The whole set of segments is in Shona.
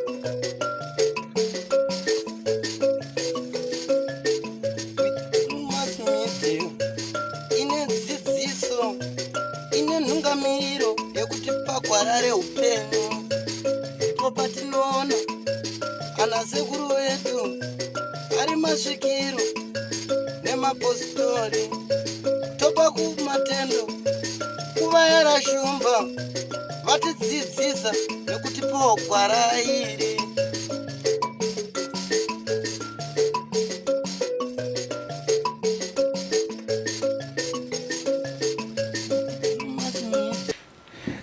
Ine dzidziso, ine nhungamiriro yekuti pagwara reupenyu ndipo patinoona ana sekuru vedu ari masvikiro nemapositori topa kumatendo kuvayara shumba vatidzidzisa nekutipawo gwara iri.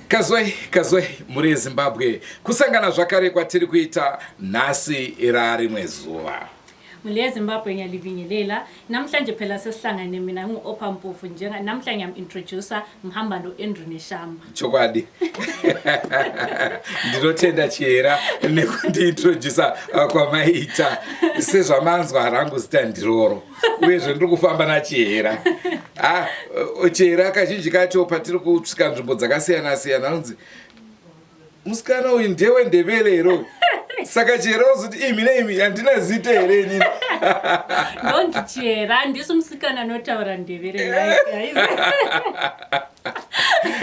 Kazwai, kazwai mhuri yeZimbabwe, kusangana zvakare kwatiri kuita nhasi rarimwe zuva. Mhuri yeZimbabwe ngiyalibingelela. Namhlanje phela sesihlangane mina ngu-Opa Mpofu njenga namhla ngiyam-introducer ngihamba no-Andrew Neshamba. Chokwadi. Ndinotenda Chihera nekundiintroducer kwamaita. Sezvamanzwa rangu zita ndiroro. Uyezve ndiri kufamba naChihera. Ah, Chihera kazhinji kacho patiri kusvika nzvimbo dzakasiyana siyana anonzi musikana uyu ndewe ndebele here uyu saka chihera ozoti imi neimi handina zita here inini ndonzi chihera handisi musikana anotaura ndebele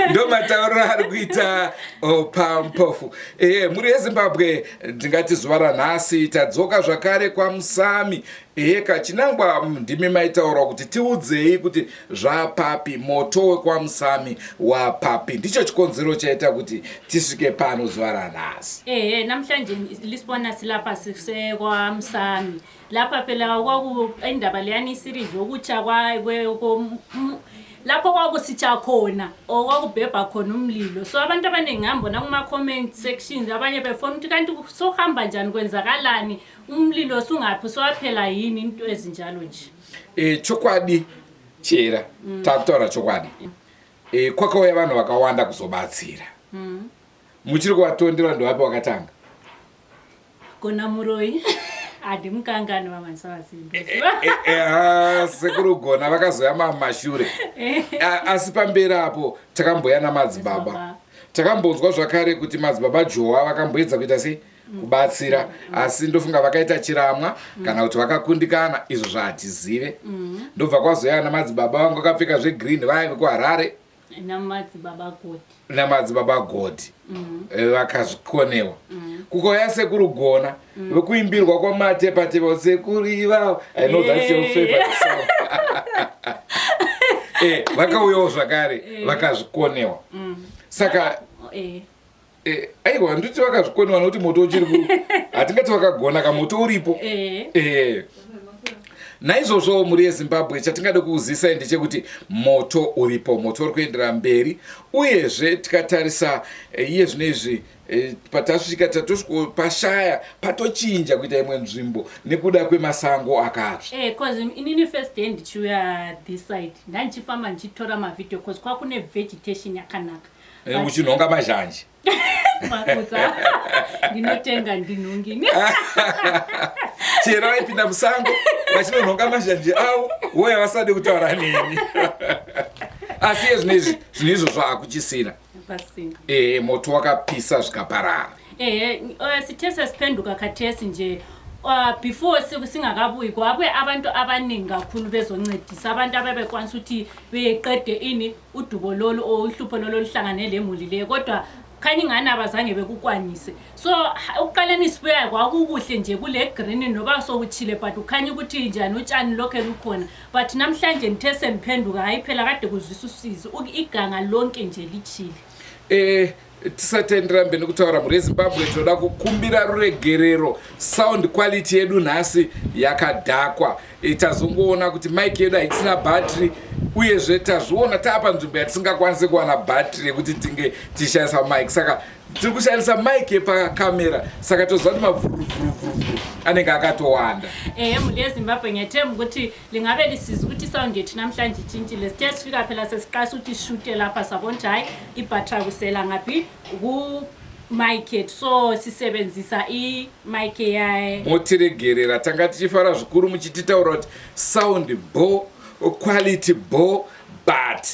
ndo matauriro ari kuita oh, pampofu ehe mhuri yezimbabwe ndingati zuva ranhasi tadzoka zvakare kwamusami Eheka chinangwa ndimi maitaura kuti tiudzei kuti zvapapi moto wekwaMusami wapapi ndicho chikonzero chaita kuti tisvike pano zuva ranhasi. Ehe namhlanje lisibona silapha sisekwaMusami lapha phela kwaku indaba leyani series yokutsha kwa lapho kwakusitsha khona or kwakubhebha khona umlilo so abantu abaningi ngihambona kuma-comment sections abanye befona ukuthi kanti sohamba njani kwenzakalani Umlilo sungaphi sowaphela yini into ezinjalo nje. E, chokwadi chera mm. takutaura chokwadi e, kwakauya vanhu vakawanda kuzobatsira mm. muchiri kuvatondera ndovapi wakatanga gona muroyi handimukangani vamwanisavasimba e, e, e, ah, sekuru gona vakazoya mamashure asi pamberi apo takamboya namadzibaba takambonzwa zvakare kuti madzibaba jowa vakamboedza kuita sei kubatsira asi ndofunga vakaita chiramwa kana kuti vakakundikana izvo zvahatizive ndobva kwazoya ana madzibaba vangu vakapfeka zvegreen vaya vekuharare namadzibaba godi eh, vakazvikonewa kukauya sekuru gona vekuimbirwa kwamatepatepa sekuru ivavo i know that's your favorite song eh, vakauyawo zvakare eh. vakazvikonewa saka Eh, aiwa nditi vakazvikoniwa nokuti moto uchiri ku hatingati vakagona ka moto uripo eh. eh. Naizvozvo mhuri yeZimbabwe chatingade kuuzisai ndechekuti moto uripo, moto uri kuendera mberi uyezve tikatarisa eh, iye zvino izvi eh, patasvika tatosvikopashaya patochinja kuita imwe nzvimbo nekuda kwemasango akatsva. Eh, cause inini first day ndichiuya this side ndandichifamba ndichitora mavideo cause kwakune vegetation yakanaka Eh, uchinhonga mazhanje Makudza. Ndinotenga ndinhongi. Chero vaipinda musango vachinonhonga mazhanje avo voya vasade kutaura neni. Asi iye zvino izvi zvinhu izvozvo hakuchisina. Pasina. Eh, moto wakapisa zvikaparara. Ehe, eh, sithe sesiphenduka khathesi nje before singakabuyi kwabuya abantu abaningi kakhulu bezoncedisa abantu ababekwanisa ukuthi beqede ini udubo lolu or uhlupho lolu oluhlangane lemuli leyo kodwa khanya ingane abazange bekukwanise so ukuqaleni sibuyayo kwakukuhle nje kule green noba sokutshile but ukhanya ukuthi njani utshani lokhe lukhona but namhlanje ngithe semphenduka hayi phela kade kuzwisa usizi iganga lonke nje litshile eh Tisati taenderera mberi nekutaura mhuri yeZimbabwe tinoda kukumbira ruregerero. Sound quality yedu nhasi yakadhakwa. E, tazongoona kuti mic yedu haisina battery uyezve tazviona taapa nzvimbo yatisingakwanise kuwana battery yekuti tinge tichishandisa mic saka tiri kushandisa mic yepakamera saka toziva kuti mavhuruvhuruvhuru anenge akatowanda. Ehe mhuri yeZimbabwe ngiyethemba ukuthi lingabe lisiza ukuthi isound yethu namhlanje itshintshile sithe sifika phela sesiqasa ukuthi sishute lapha sabona ukuthi hhayi ibhathri akusela ngaphi ku-mic yethu so sisebenzisa i-mic yaye Motiregerera tanga tichifara zvikuru muchititaura kuti sound bo quality bo but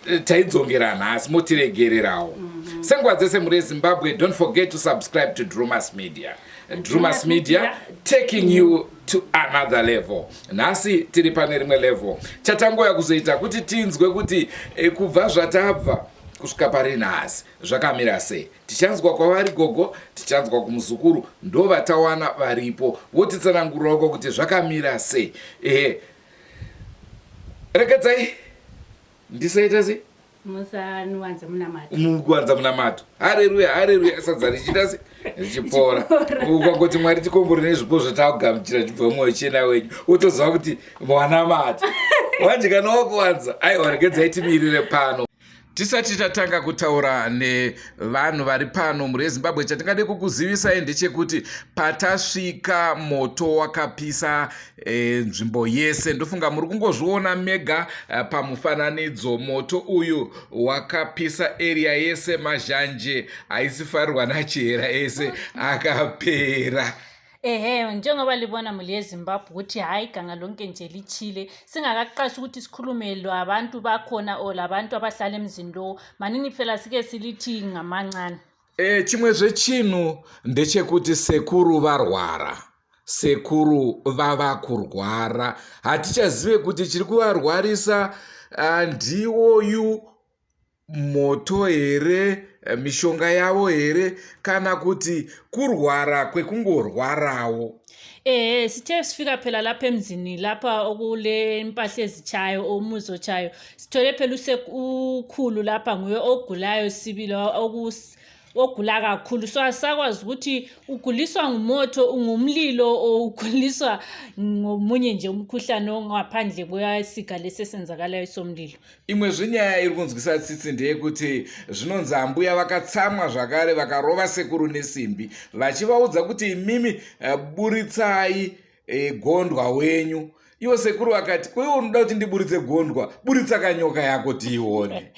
eh, taidzongera nhasi motiregererawo mm -hmm. Senguva dzese mhuri yeZimbabwe, don't forget to subscribe to Drumas Media. Drumas Media taking you to another level. Nhasi tiri pane rimwe level. Chatangoya kuzoita kuti tinzwe kuti eh, kubva zvatabva kusvika pari nhasi zvakamira sei. Tichanzwa kwavari gogo, tichanzwa kumuzukuru, ndovatawana varipo votitsanangurirawo kuti zvakamira sei. Ehe, regedzai ndisaita sei Musawanza munamato. Mukuwanza munamato. Hareruya, hareruya, sadza richiita se richipora. Ukangoti Mwari tikombore nezvipo zvatakugamuchira chibva mwoyo chena wenyu, wotoziva kuti wanamata. Wanje kana wakuwanza, aiwa regedzai timirire pano. Tisati tatanga kutaura nevanhu vari pano mhuri yeZimbabwe, chatingade kukuzivisai ndechekuti patasvika moto wakapisa e, nzvimbo yese. Ndofunga muri kungozviona mega e, pamufananidzo. Moto uyu wakapisa area yese, mazhanje aisifarirwa nachihera ese akapera. Ehe, njengoba libona muli yeZimbabwe ukuthi hhayi iganga lonke nje litshile. Singakaqashi ukuthi sikhulume labantu bakhona or labantu abahlala emzini lowo, manini phela sike silithi ngamancane. E, chimwezve chinhu ndechekuti sekuru varwara. Sekuru vava kurwara, hatichazive kuti chiri kuvarwarisa ndiwoyu moto here, mishonga yavo here, kana kuti kurwara kwekungorwarawo. Ehe, sithe sifika phela lapha emzini lapha okule mpahla ezitshayo, umuzi otshayo, sithole phela ukhulu lapha nguye ogulayo sibili, ogula kakhulu. So asakwazi ukuthi uguliswa ngumotho, ngumlilo, or uguliswa ngomunye nje umkhuhlane ongaphandle kwesiga lesi esenzakalayo somlilo. Imwe zvenyaya iri kunzwisa tsitsi ndeyekuti zvinonzi ambuya vakatsamwa zvakare vakarova sekuru nesimbi vachivaudza kuti imimi eh, buritsai e, gondwa wenyu. Ivo sekuru vakati, ko iwe unoda kuti ndiburitse gondwa, buritsa kanyoka yako tiione.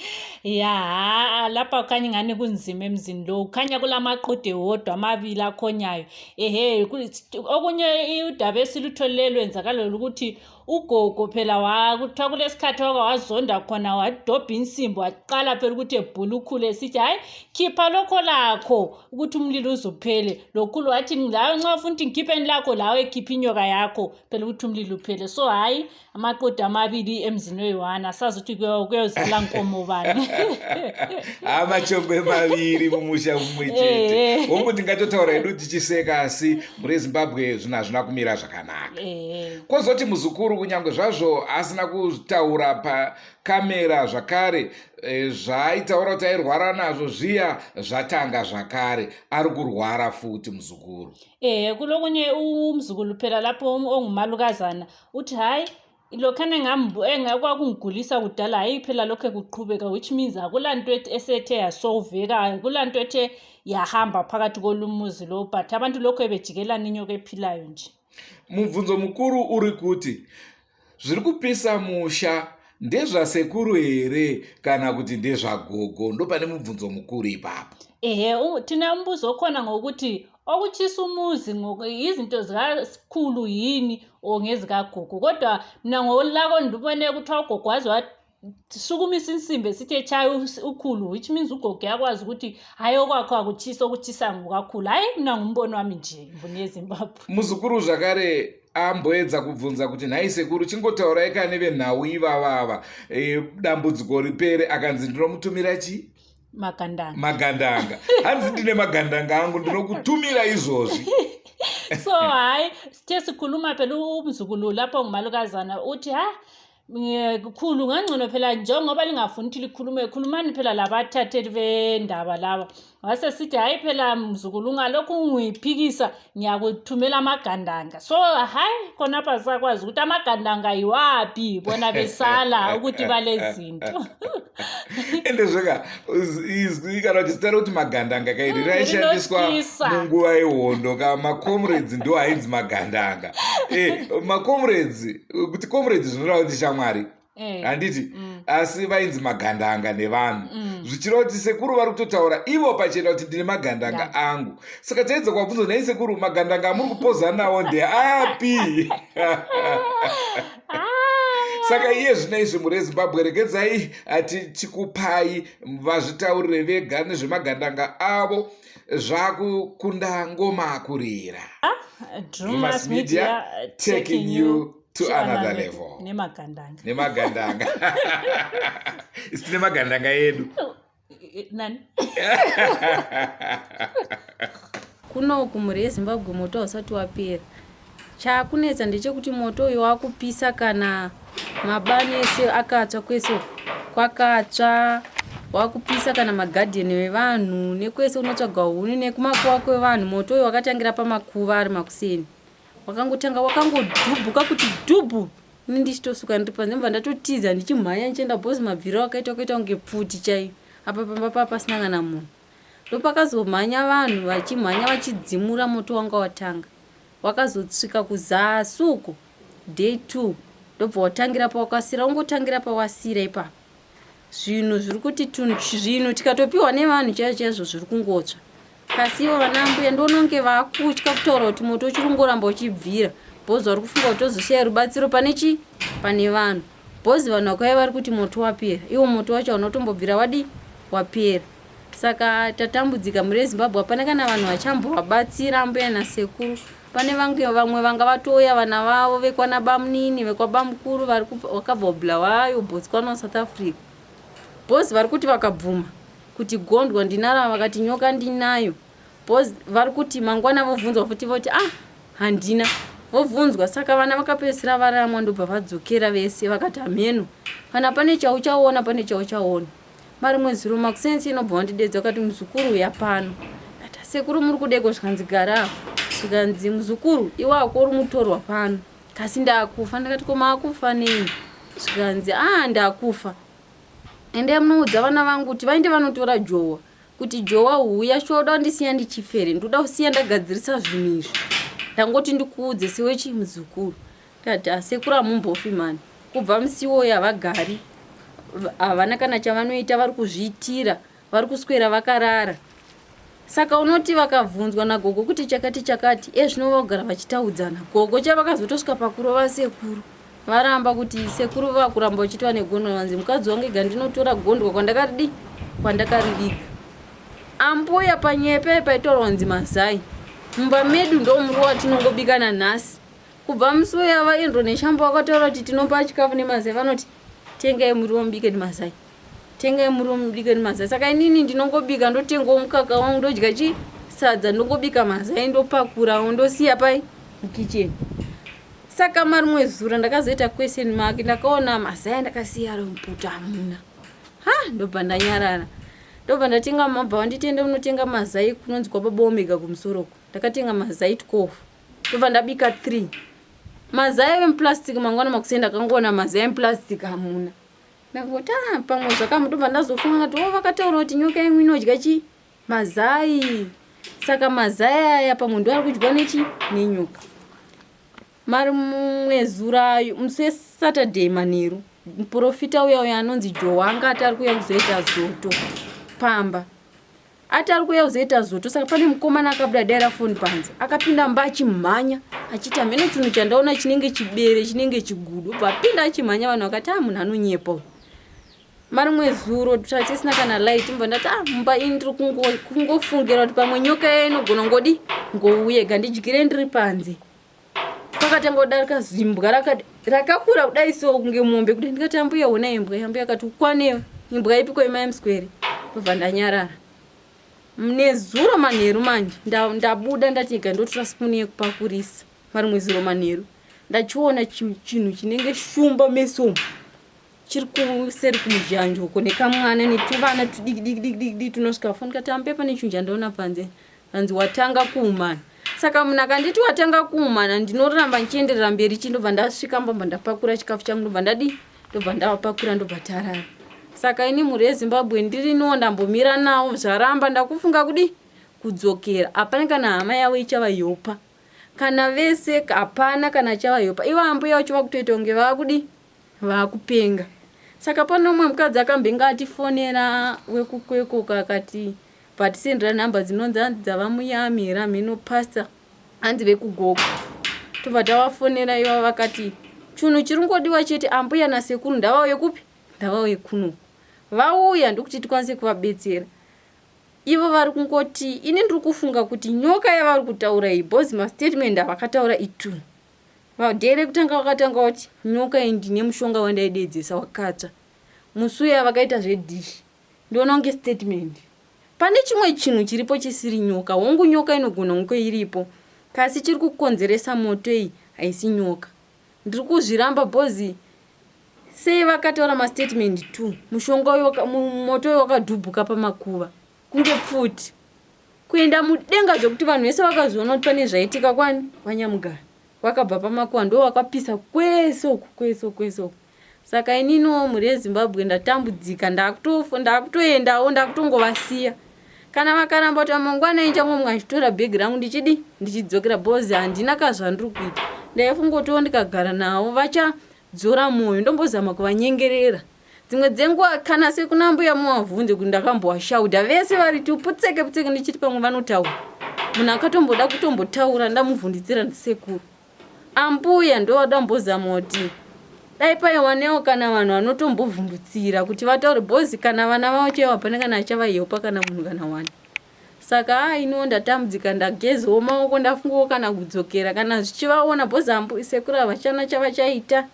Ya, lapha kukhanya ingani kunzima emzini lo, kukhanya kulamaqhude wodwa amabili akhonyayo. Ehe, okunye udaba esilutholile lwenzakala ukuthi ugogo phela kuthiwa kulesikhathi wake wazonda khona, wadobha insimbi waqala phela ukuthi ebhula ukhulu esithi hhayi khipha lokho lakho ukuthi umlilo uzuphele. Lokhulu wathi lawe nxa ufuna ukuthi ngikhipheni lakho, lawe khipha inyoka yakho phela ukuthi umlilo uphele. So hhayi amaqodo amabili emzini oyi-one, asazi ukuthi kuyozala nkomo bani. Amachongwe maviri mumusha mumwe chete. Hongu tingatotaura hedu tichiseka, asi mhuri yeZimbabwe zvinhu hazvina kumira zvakanaka. Kwozoti muzukuru, kunyange zvazvo asina kutaura pakamera zvakare, eh, zvaaitaura kuti airwara nazvo zviya zvatanga zvakare, ari kurwara futi muzukuru. Ehe, kulokunye umzukulu phela lapho ongumalukazana uthi hhayi lokhana kwakungigulisa kudala, hhayi phela lokho kuqhubeka, which means akulanto esethe yasolveka, akulanto ethe yahamba phakathi kolumuzi lo, but abantu lokho bejikelana inyoka ephilayo nje. Mubvunzo mukuru uri kuti zviri kupisa musha ndezvasekuru here kana kuti ndezvagogo? Ndopane mubvunzo mukuru ipapo. Ehe, thina umbuzo okhona ngokuthi okutshisa umuzi izinto zikakhulu yini or ngezikagogo, kodwa mina ngolako ndibone kuthiwa ugogo waze wasukumisa insimbi esithi etshaya ukhulu, which means ugogo uyakwazi ukuthi hhayi okwakho akutshisa, okutshisa ngokakhulu. Hhayi mina ngumbono wami nje mvuni yeZimbabwe. Muzukuru zvakare amboedza kubvunza kuti nhai sekuru, chingotaurai kane venhau ivavava e, dambudziko ripere. Akanzi ndinomutumira chii? Magandanga. Magandanga. Hanzi ndine magandanga angu, ndinokutumira izvozvi. So hhayi sithe sikhuluma phela umzukulu lapho ngumalukazana uthi ha khulu ngangcono phela njengoba lingafuni ukuthi likhulume, khulumani phela labathatheli bendaba laba. Wase sithi hhayi phela mzukulu, ungalokhu ngiyiphikisa ngiyakuthumela amagandanga. So hhayi khonapha sakwazi ukuthi amagandanga yiwaphi, bona besala ukuthi balezinto. Ende zveka izwi kana kuti zita rekuti magandanga kairi raishandiswa Rinotyisa. Munguva yehondo ka, macomrades ndo ainzi magandanga. E, macomrades, kuti comrades zvinoreva kuti shamwari, handiti? Asi vainzi magandanga nevanhu, zvichireva kuti sekuru vari kutotaura ivo pachena kuti ndine magandanga angu. Saka taedza kuvabvunza, nhai sekuru, magandanga amuri kupoza nawo ndeapi? Saka iye zvino izvi mhuri yeZimbabwe, regedzai tichikupai vazvitaurire vega nezvemagandanga avo zvakukunda ngoma kurira. Drewmas Media taking you to another level. Nemagandanga. Nemagandanga. Isu tine magandanga edu. Nani? Kunoku mhuri yeZimbabwe moto hausati wapera. Chaakunetsa ndechekuti moto uyu wakupisa kana mabani ese akatsva kwese uku kwakatsva wakupisa kana magadheni evanhu nekwese unotsvagwa huni nekumakuva kwevanhu moto uyu wakatangira pamakuva ari makuseni wakangotanga wakangodhubhuka kuti dhubhu ini ndichitosuka ndiri panze ndobva ndatotiza ndichimhanya ndichienda bhozi mabviro akaita wakaita kunge pfuti chaiyo apa pamba paa pasina kana munhu ndopakazomhanya vanhu vachimhanya vachidzimura moto wanga watanga wakazosvika kuzasi uko day 2 ndobva watangira pawakasira ungotangira pawasira ipapo zvinhu zviri kuti zvinhu tikatopiwa nevanhu chaizvo chaizvo zviri kungotsva kasi ivo vana ambuya ndononge vakutya kutaura kuti moto uchiri kungoramba uchibvira bhozi vari kufunga kuti tozoshaya rubatsiro pane chi pane vanhu bhozi vanhu vakauya vari kuti moto wapera iwo moto wacho haunotombobvira wadi wapera saka tatambudzika mhuri yezimbabwe hapana kana vanhu vachambovabatsira ambuya nasekuru pane vange vamwe vanga vatouya vana vavo vekwana bamunini vekwabamukuru vari vakabva kubulawayo botswana south africa bhozi vari kuti vakabvuma kuti gondwa ndinaro vakati nyoka ndinayo bhozi vari kuti mangwana vobvunzwa futi voti ah handina vobvunzwa saka vana vakapedzisira varamwa ndobva vadzokera vese vakati hameno kana pane chauchaona pane chauchaona Marimwe zuro makuseni inobva wandidedza ukati muzukuru uya pano. Ndati sekuru muri kudeko zvikanzi gara apa. Zvikanzi muzukuru iwe hako uri mutorwa pano. Kasi ndakufa ndakati ko maakufa nei? Zvikanzi ah ndakufa. Endai munoudza vana vangu kuti vaende vanotora jowa. Kuti jowa huya shuwa uda kundisiya ndichifere ndoda kusiya ndagadzirisa zvinhu izvi. Ndangoti ndikuudze sewe chii muzukuru. Ndati asekuru hamumbofi mani. Kubva musi iwoyo havagari havana kana chavanoita vari kuzviitira vari kuswera vakarara saka unoti vakabvunzwa nagogo kuti chakati chakati e zvino vagara vachitaudzana gogo chavakazotosvika pakurova sekuru varamba kuti sekuru vakuramba vachitwa negondwa vanzi mukadzi wangu ega ndinotora gondwa kwandakaridi kwandakaribika ambuya panyaya paye paitaurwa kunzi mazai mumba medu ndomuriwo watinongobika nanhasi Kubva musi uya vaEndro Neshamba vakataura kuti tinopa chikafu nemazai vanoti tengai muriwo mubike nemazai. Tengai muriwo mubike nemazai. Saka inini ndinongobika ndotengawo mukaka wangu ndodya chi sadza ndongobika mazai ndopakurawo ndosiya pai mukitchen. Saka marimwe zuro ndakazoita question mark ndakaona mazai andakasiya ari mupoto hamuna. Ha ndobva ndanyarara. Ndobva ndatenga mabva wanditende unotenga mazai kunonzi kwababa Omega kumusoro uko. Ndakatenga mazai 12. Ndobva ndabika 3 mazai ave muplastic mangwana makuseni ndakangoona mazai emuplastic hamuna. Ndakangoti ah pamwe zvakamu ndobva ndazofunga kuti oh vakataura kuti nyoka imwe inodya chi mazai. Saka mazai aya pamwe ndo ari kudyiwa nechi nenyoka. Mari mumwe zura musi weSaturday manheru muprofita uya uya anonzi Joe anga ati ari kuuya kuzoita zoto pamba. Ati ari kuuya kuzoita zoto saka pane mukomana akabuda daira foni panze akapinda mumba achimhanya achiti hameno chinhu chandaona chinenge chibere chinenge chigudo obva apinda achimhanya vanhu vakati ah munhu anonyepa uyu marimwe zuro tatisina kana light mbva ndati ah mumba ini ndiri kungofungira kuti pamwe nyoka iya inogona ngodi ngouye gandidyire ndiri panze pakatanga kudarika zimbwa rakakura kudai so kunge mombe kudai ndikati ambuya hona imbwa ambuya akati ukwanewe imbwa ipiko imai muswere ndobva ndanyarara nezuro manheru manje ndabuda ndati ega ndotora spoon yekupakurisa marimwe zuro manheru ndachiona chinhu chinenge shumba meso umu chiri kuseri kumuzhanje uko nekamwana netuvana tudiki diki diki diki diki tunosvika fo ndikati ambe pane chinhu chandaona panze hanzi watanga kuumana saka munhu akanditi watanga kuumana ndinoramba ndichienderera mberi chii ndobva ndasvika mbobva ndapakura chikafu changu ndobva ndadii ndobva ndavapakura ndobva tarara saka ini mhuri yezimbabwe ndiriniwo ndambomira nawo zvaramba ndakufunga kudii kudzokera hapana kana hama yavo ichavayopa kana vese hapana kana achavayopa ivo ambuya vacho vakutoita kunge vaakudii Vakupenga. Saka pane umwe mukadzi akambenge atifonera wekukwekoko akati vatisendera nhamba dzinonzi hanzi dzavamuyami here hameno pastor hanzi vekugoko. Tobva tavafonera ivava vakati Chunhu chirungodiwa chete ambuya nasekuru ndavauye kupi? Ndavauye kuno. Vauya ndokuti tikwanise kuvabetsera. Ivo vari kungoti ini ndiri kufunga kuti nyoka yavari kutaura iyi bhozi mastatement avakataura itu. Day rekutanga vakatanga vati nyoka iyi ndine mushonga wandaideedzesa wakatsva. Musi uya vakaita zvedhishi. Ndoona kunge statement. Pane chimwe chinhu chiripo chisiri nyoka. Hongu nyoka inogona kunge iripo. Kasi chiri kukonzeresa moto iyi haisi nyoka. Ndiri kuzviramba bhozi sei vakataura mastatement two mushonga uyu moto uyu wakadhubhuka pamakuva kunge pfuti kuenda mudenga zvekuti vanhu vese vakazoona kuti pane zvaitika kwani kwanyamugara wakabva pamakuva ndo wakapisa kwese uku kwese uku kwese uku saka ininiwo mhuri yezimbabwe ndatambudzika ndakutoendawo ndakutongovasiya kana vakaramba kuti mangwana ichangomuka ndichitora bhegi rangu ndichidi ndichidzokera bhozi handina ka zvandiri kuita ndaifungotiwo ndikagara navo vachadzora mwoyo ndombozama kuvanyengerera dzimwe dzenguva kana sekuna mbuya muvavhunze kuti ndakambowashaudha vese vari tu putseke putseke ndichiti pamwe vanotaura munhu akatomboda kutombotaura ndamuvhundidzira ndisekuru Ambuya ndovadambozama kuti dai paiwanewo kana vanhu vanotombovhundutsira kuti vataure bhozi kana vana vavo chaivo hapana kana achavayeupa kana munhu kana wani saka haa iniwo ndatambudzika ndagezawo maoko ndafungawo kana kudzokera kana zvichivaona bhozi ambu sekuru havachana chavachaita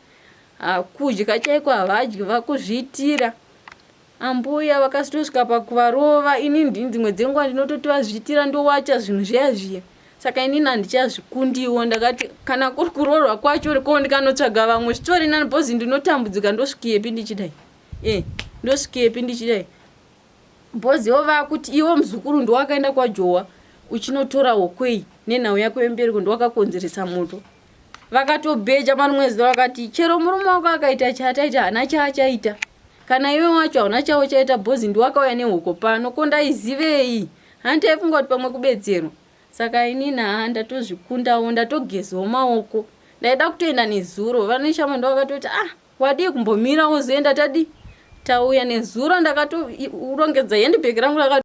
kudya chaiko havadyi vakuzviitira Ambuya vakazotosvika pakuvarova ini ndini dzimwe dzenguva ndinototi vazviitira ndowacha zvinhu zviya zviya saka inini handichazvikundiwo ndakati kana kuri kuroorwa kwacho ko ndikanotsvaga vamwe zvitori nani bhozi ndinotambudzika ndosvikepi ndichidai e eh, ndosvikepi ndichidai bhozi ivo vakuti iwo muzukuru ndowakaenda kwajowa uchinotora hokwei nenhau yako yembereko ndowakakonzeresa moto vakatobheja marimwe zuva vakati chero murume wako akaita chaataita haana chaachaita kana iwe wacho hauna chauchaita bhozi ndiwakauya nehoko pano ko ndaizivei hanti aifunga kuti pamwe kubetserwa saka inini haa ndatozvikundawo ndatogezawo maoko ndaida kutoenda nezuro vaneshama ndovakatoti ah wadii kumbomira wozoenda tadii tauya nezuro ndakatorongedza handbag rangu raka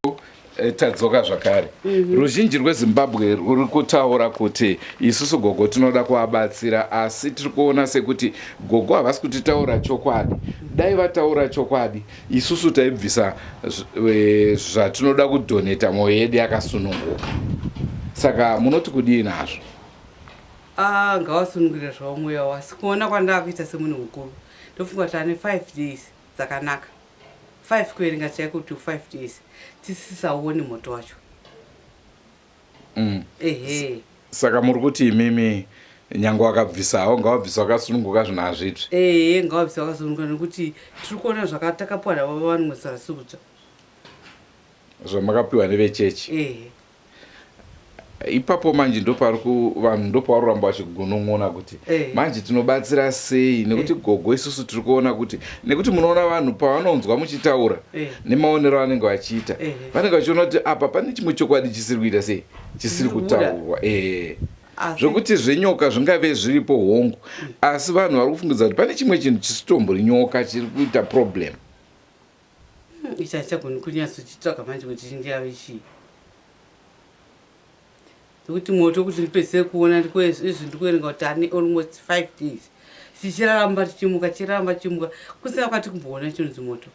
eh, tadzoka zvakare mm -hmm. ruzhinji rwezimbabwe ruri kutaura kuti isusu gogo tinoda kuvabatsira asi tiri kuona sekuti gogo havasi kutitaura chokwadi dai vataura chokwadi isusu taibvisa eh, zvatinoda kudhoneta mwoyo yedu yakasununguka saka munoti kudii nazvo ah, ngawasunungurira zvavo mweya wavo asi kuona kwandakuita semunhu mukuru ndofunga kuti ane five days dzakanaka five kuverenga chaiko to five days tisisaoni moto wacho mm. ehe saka muri kuti imimi nyange wakabvisawo ngawabvisa wakasununguka zvinhu hazvitsvi ehe ngawabvisa wakasununguka nekuti tiri kuona zvakatakapiwa nababa vanhu mwesarasi kutsva zvamakapiwa nevechechi ehe ipapo manje ndopari vanhu ndopavari kuramba vachigunun'una kuti eh. manje tinobatsira sei nekuti eh. gogo isusu tiri kuona kuti nekuti munoona vanhu pavanonzwa muchitaura eh. nemaonero avanenge vachiita vanenge vachiona kuti apa pane chimwe chokwadi chisiri kuita sei chisiri kutaurwa ee zvekuti zvenyoka zvingave zviripo hongu asi vanhu vari kufungidza kuti pane chimwe chinhu chisitombori nyoka chiri kuita problem hmm, ichi hachagoni kunyatsochitsvaga manje kuti chingave chii nekuti moto kuti ndipedzise kuona izvi ndikuverenga kuti ane almost five days tichiramba tichimuka tichiramba tichimuka kusina kwati kumboona chinonzi moto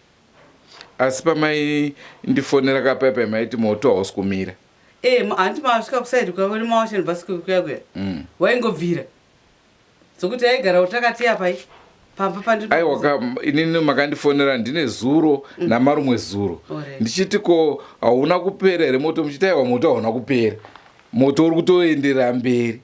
asi pamai ndifonera kapaipai maiti moto hausi kumira e eh, hanti masvika kusaidi kuya kune maocean basi kuya kuya mm. waingobvira Sokuti aigara utakati apa pamba pandi aiwa ka inini makandifonera ndine zuro mm. namarumwe zuro ndichiti ko hauna kupera here moto muchiti aiwa moto hauna kupera moto uri kutoenderera mberi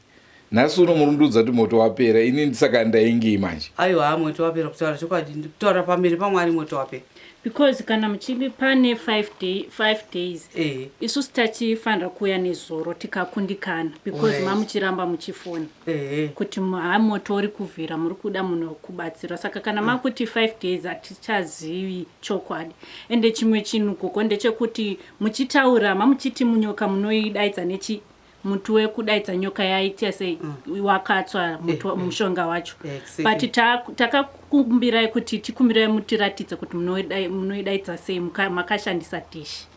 nhasi uno muri kundiudza kuti moto wapera ini saka ndaingei manje aiwa moto wapera kutaura chokwadi kutaura pamberi pamwari moto wapera because kana muchinge pane five, day, five days eh. isusu tachifanira kuuya nezoro tikakundikana because mamuchiramba muchifona eh. kuti ha moto uri kuvhira muri kuda munhu wekubatsira saka kana mm. makuti five days hatichazivi chokwadi ende chimwe chinhu gogo ndechekuti muchitaura mamuchiti munyoka munoidaidza nechi muti wekudaidza nyoka yaita sei mm. wakatswa eh, eh. mushonga wacho but takakumbirai kuti tikumbirai mutiratidze kuti munoidaidza sei makashandisa dish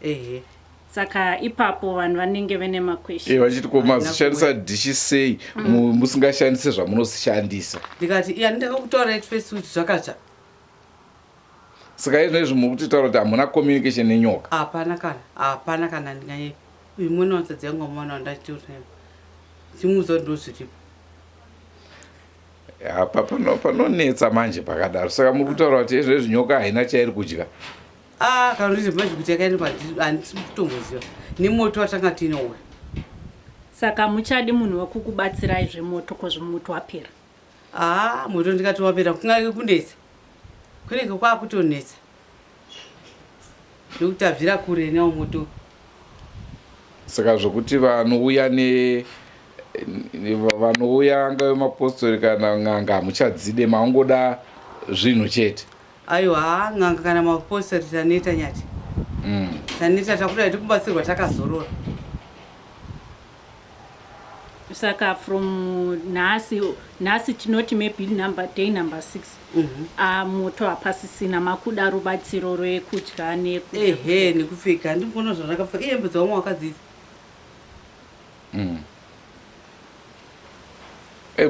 Saka ipapo vanhu vanenge vene maquestion. Eh, vachiti ko mazoshandisa dhishi sei musingashandise zvamunoshandisa? Ndikati iya ndakakutaura at first kuti zvakatsva. Saka izvo izvi muri kutitaura kuti hamuna communication nenyoka? Hapana kana, hapana kana ndinganyepa. Uyu mwana wanzadzi yangu wamwana wandachitaura naye. Chimuudza kuti ndozviripo. Apa panonetsa manje pakadaro. Saka muri kutaura kuti izvo izvi nyoka haina chairi kudya. Ah, kana kuti manje kuti yakaenda handisi kutomboziva nemoto watanga tiine uyu. Saka muchadi munhu wekukubatsirai zvemoto kozvo moto wapera? Ah, moto ndikati wapera kungange kunetsa. Kunenge kwakutonetsa. Nekuti tabvira kure nawo moto. Saka zvokuti vanouya ne vanouya angave mapostori kana n'anga hamuchadzide maungoda zvinhu chete. Aiwa haa n'anga kana mapostori taneta nyati. Taneta takuda tikubatsirwa takazorora. Saka from nhasi nhasi tinoti maybe number day number 6 ah, moto hapasisina makuda rubatsiro rwekudya neku Ehe nekupfeka handikuona zvandakapfeka ihembe dzavamwe wakadzidza.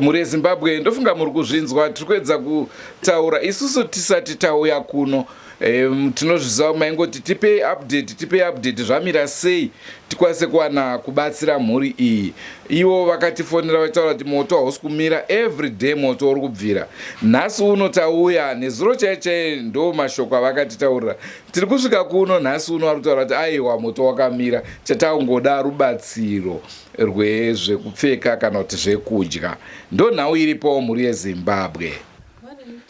Mhuri yeZimbabwe ndofunga muri kuzvinzwa tiri kuedza kutaura isusu tisati tauya kuno e, tinozviziva maingoti tipei update tipei update zvamira sei tikwanise kuwana kubatsira mhuri iyi ivo vakatifonera vachitaura kuti moto hausi kumira every day moto uri kubvira nhasi uno tauya nezuro chai chai ndo mashoko avakatitaurira tiri kusvika kuno nhasi uno vari kutaura kuti aiwa moto wakamira chatangoda rubatsiro rwezvekupfeka kana kuti zvekudya ndonhau iripowo mhuri yeZimbabwe.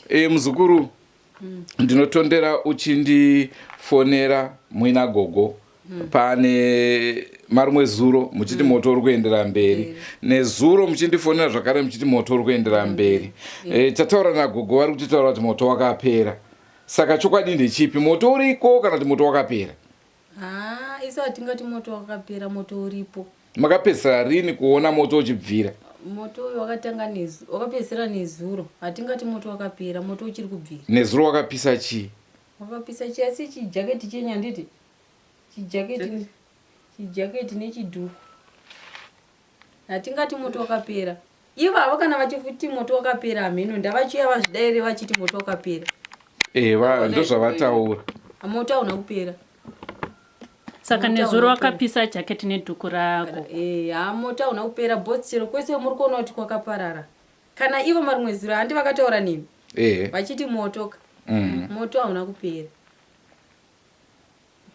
E, muzukuru ndinotondera uchindifonera muina gogo pane marimwe zuro muchiti moto uri kuendera mberi nezuro muchindifonera zvakare muchiti moto uri kuendera mberi e, tataura nagogo vari kutitaura kuti moto wakapera saka chokwadi ndechipi moto uriko kana kuti moto wakapera? Haa isu hatingati moto wakapera moto uripo. Makapedzisira rini kuona moto uchibvira? Moto uyu wakatanga nezu wakapedzisira nezuro. Hatingati moto wakapera moto uchiri kubvira. Nezuro wakapisa chii? Wakapisa chii asi chijaketi chenyu handiti? Chijaketi chijaketi nechidhuku. Hatingati moto wakapera. Ivavo kana vachifuti moto wakapera hameno ndavachiuya vazvidaire vachiti moto wakapera. Eh, va ndozvavataura. Moto hauna kupera. Saka nezuro wakapisa jacket nedhuku rako. Eh, ha moto hauna kupera both chero kwese muri kuona kuti kwakaparara. Kana ivo marimwe zuro handi vakataura nemi. Eh. Vachiti moto ka. Moto hauna kupera.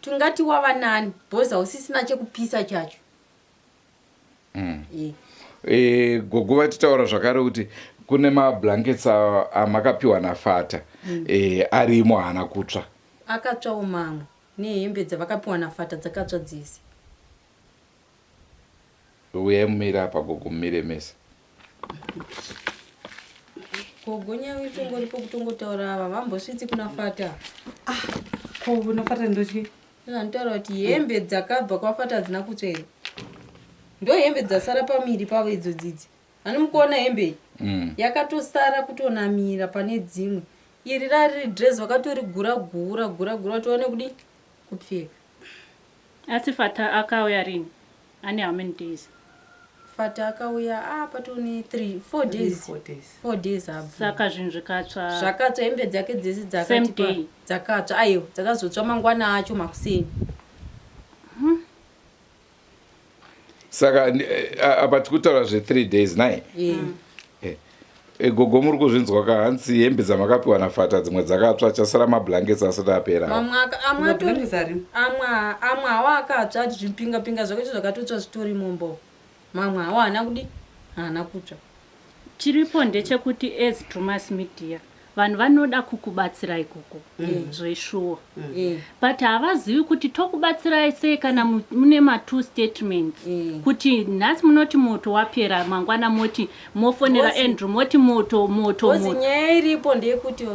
Tingati wava nani boss hausisina chekupisa chacho. E, gogo vatitaura zvakare kuti kune mablankets amakapiwa naFata e, arimo haana kutsva. Akatsvawo mamwe nehembe dzavakapiwa naFata dzakatsva dzese. Uyai mumire apa gogo mumire mese. Gogo nyaya itongoripo kutongotaura ava vambosvitsi kuna Fata. Ah, ko kuna Fata ndotyi? Vanotaura kuti hembe dzakabva kwaFata hadzina kutsva here? Ndo hembe dzasara pamiri pavo idzo dzidzi. Hani mukuona hembe iyi? Yakatosara kutonamira pane dzimwe. Iri rari dress vakatorigura gura gura gura kuti vaone kudii? Kupfeka. Asi Fata akauya rini? Ane how many days? Fata akauya ah patone 3 4 days. 4 days. 4 days abva. Saka zvinhu zvikatsva. Zvakatsva hembe dzake dzese Same dzakati day. dzakatsva aiwa dzakazotsva mangwana acho makuseni. Saka apa tikutaura zve 3 days nai? Yeah. E, gogo muri kuzvinzwa ka hanzi hembe dzamakapiwa naFata dzimwe dzakatsva chasara mablankets asati apera. Mamwe amwe atori Mablankets arimo. amwe amwe hawo akatsva zvipinga pinga zvakacho zvakatotsva zvitori mombo. Mamwe hawo haana kudi haana kutsva. Chiripo ndechekuti as Drumas Media vanhu vanoda kukubatsirai gogo zveshuwa but havazivi kuti tokubatsirai sei kana mune ma2 statements kuti nhasi munoti moto wapera mangwana moti mofonera Andrew moti moto moto Kozi moto. nyaya iripo ndeyekuti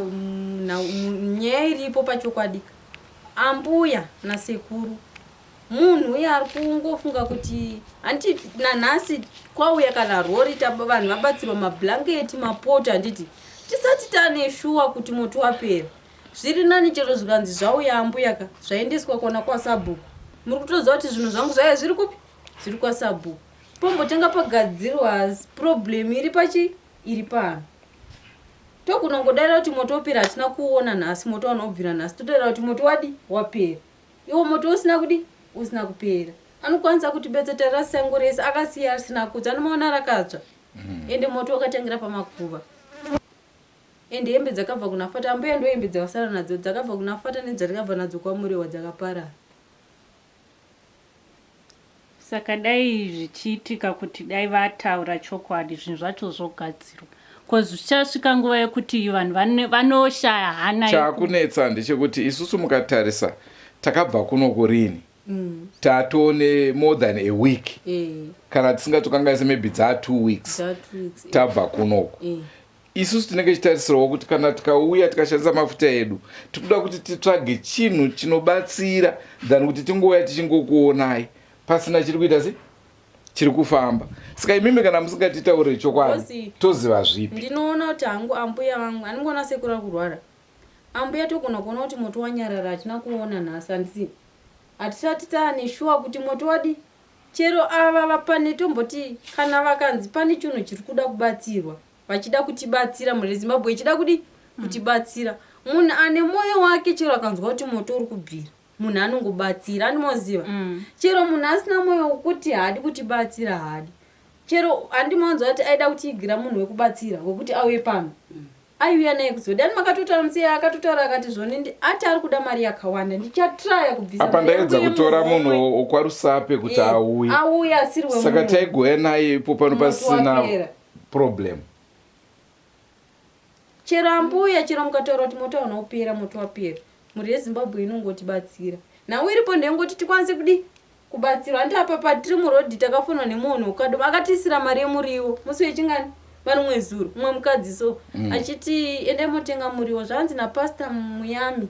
nyaya iripo pachokwadi ambuya nasekuru munhu uye ari kungofunga kuti handiti nanhasi kwauya kana rori vanhu vabatsirwa mablanketi mapoto handiti tisati tane shuwa kuti moto wapera. Zviri nani chero zvikanzi zvauya ambuya ka zvaendeswa kona kwasabhuku. Muri kutoziva kuti zvinhu zvangu zvaive zviri kupi? Zviri kwasabhuku. Pombotenga pagadzirwa problem iri pachi iri pano. Tokunongodaira kuti moto wapera hatina kuona nhasi moto wanobvira nhasi todaira kuti moto wadi wapera. Iwo moto usina kudi usina kupera. Anokwanisa kutibetsa tarira sango rese akasiya risina kutsva anomaona rakatsva. Ende moto wakatangira pamakuva. Ende hembe dzakabva kuna Fata ambuya ndo hembe dzavasara nadzo dzakabva kuna Fata nedzandakabva nadzo kwaMurewa dzakaparara. Saka dai zvichiitika kuti dai vataura chokwadi zvinhu zvacho zvogadzirwa bcause zvichasvika nguva yekuti vanhu vanoshaya hana. Chakunetsa ndechekuti isusu mukatarisa takabva kuno kurini mm. tatone more than a week e. Kana tisingatokanganise maybe dzaa 2 weeks tabva kunoku e. Isusu tinenge tichitarisirawo kuti kana tikauya tikashandisa mafuta edu tikuda kuti titsvage chinhu chinobatsira than kuti tingouya tichingokuonai pasina chiri kuita se chiri kufamba. Saka imimi kana musingatitaurire chokwadi toziva zvipi? Ndinoona kuti hangu ambuya vangu andingoona sekuru ari kurwara ambuya togona kuona kuti moto wanyarara hatina kuona nhasi handisi hatisati taane shuwa kuti moto wadi chero ava vapane tomboti kana vakanzi pane chinhu chiri kuda kubatsirwa vachida kutibatsira mhuri yezimbabwe ichida kudi kutibatsira munhu ane mwoyo wake chero akanzwa kuti moto uri kubvira munhu anongobatsira andimoziva chero munhu asina mwoyo wekuti haadi kutibatsira haadi chero andimonzwa kuti aida kutiigira munhu wekubatsira wekuti auye pano aiuya naye kuzodi ani makatotaura musi akatotaura akati zvoni ati ari kuda mari yakawanda ndichatraya kubvisa apa ndaedza kutora munhu wokwarusape kuti eh, auye auye asiri saka taigouya naye ipo pano pasina problem. Chero ambuya chero mukataura kuti moto hauna kupera moto wapera mhuri yezimbabwe inongotibatsira nhau iripo ndeyongoti tikwanise kudi kubatsirwa handi apa patiri murodhi takafonwa nemunhu wekukadoma akatiisira mari yemuriwo musi wechingani marimwe zuro mumwe mukadzi so mm. achiti endai motenga muriwo zvanzi napastor muyami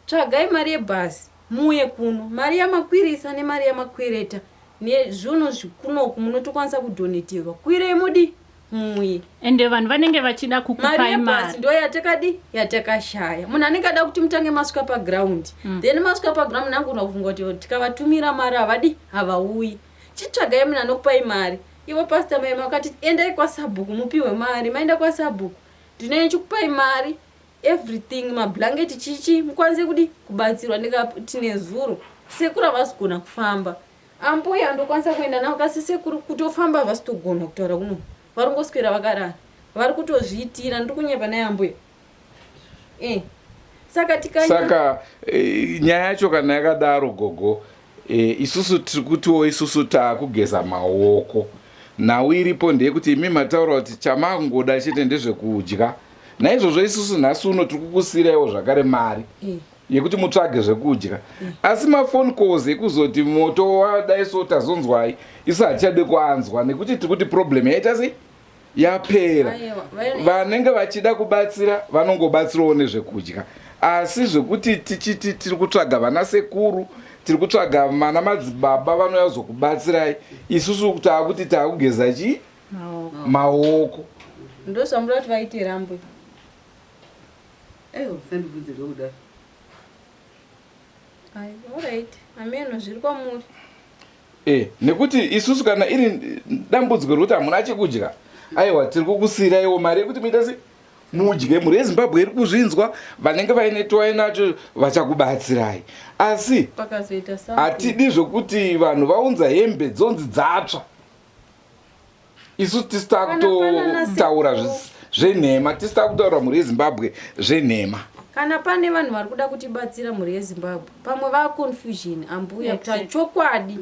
Tsvagai mari yebhazi muuye kuno. Mari yamakwirisa nemari yamakwereta nezvunhu zvikunoku munotokwanisa kudhoneterwa. Kwirei mudi muuye. Ende vanhu vanenge vachida kukupai mari. Yebhazi ndo yatakadi yatakashaya. Munhu anenge ada kuti mutange masvika paground. Mm. Then masvika paground munhu angona kufunga kuti tikavatumira mari havadi havauyi. Chitsvagai munhu anokupai mari. Ivo pastor mai makati endai kwasabhuku mupiwe mari. Maenda kwasabhuku. Ndinenge ndichikupai mari everything mablanket chichi mukwanise kudi kubatsirwa ndikati nezuro sekuru havasi kugona kufamba ambuya ndokwanisa kuenda navo kasi sekuru kutofamba havasi kutogona kutaura kuno vari kungoswera vakarara vari kutozviitira ndiri kunyepa naye ambuya eh. saka tikanya saka e, nyaya yacho kana yakadaro gogo e, isusu tiri kutiwo isusu taakugeza maoko nhau iripo ndeyekuti imi mataura kuti chamangoda chete ndezvekudya naizvozvo isusu nhasi uno tiri kukusiraiwo zvakare mari mm. yekuti mutsvage zvekudya mm. asi mafone calls ekuzoti moto wadai so tazonzwai isu hatichade kuanzwa nekuti tiri kuti problem yaita sei yapera vanenge vachida kubatsira vanongobatsirawo nezvekudya asi zvekuti tichiti tiri kutsvaga vana sekuru tiri kutsvaga vana madzibaba vanouya kuzokubatsirai isusu taakuti taakugeza chii maoko ndozvamuda kuti vaite rambwe aiwa usandibvunze zvekudaro Alright, ameno zviri kwamuri. Eh, nekuti isusu kana iri dambudziko rekuti hamuna chekudya aiwa tiri kukusiraiwo mari yekuti muita se mudye mhuri yezimbabwe iri kuzvinzwa vanenge vaine twainacho vachakubatsirai asi hatidi zvekuti vanhu vaunza hembe dzonzi dzatsva isu tisi takutotaura zvenhema tisi takutaura mhuri yezimbabwe zvenhema kana pane vanhu vari kuda kutibatsira mhuri yezimbabwe pamwe vaconfusion ambuya kuti chokwadi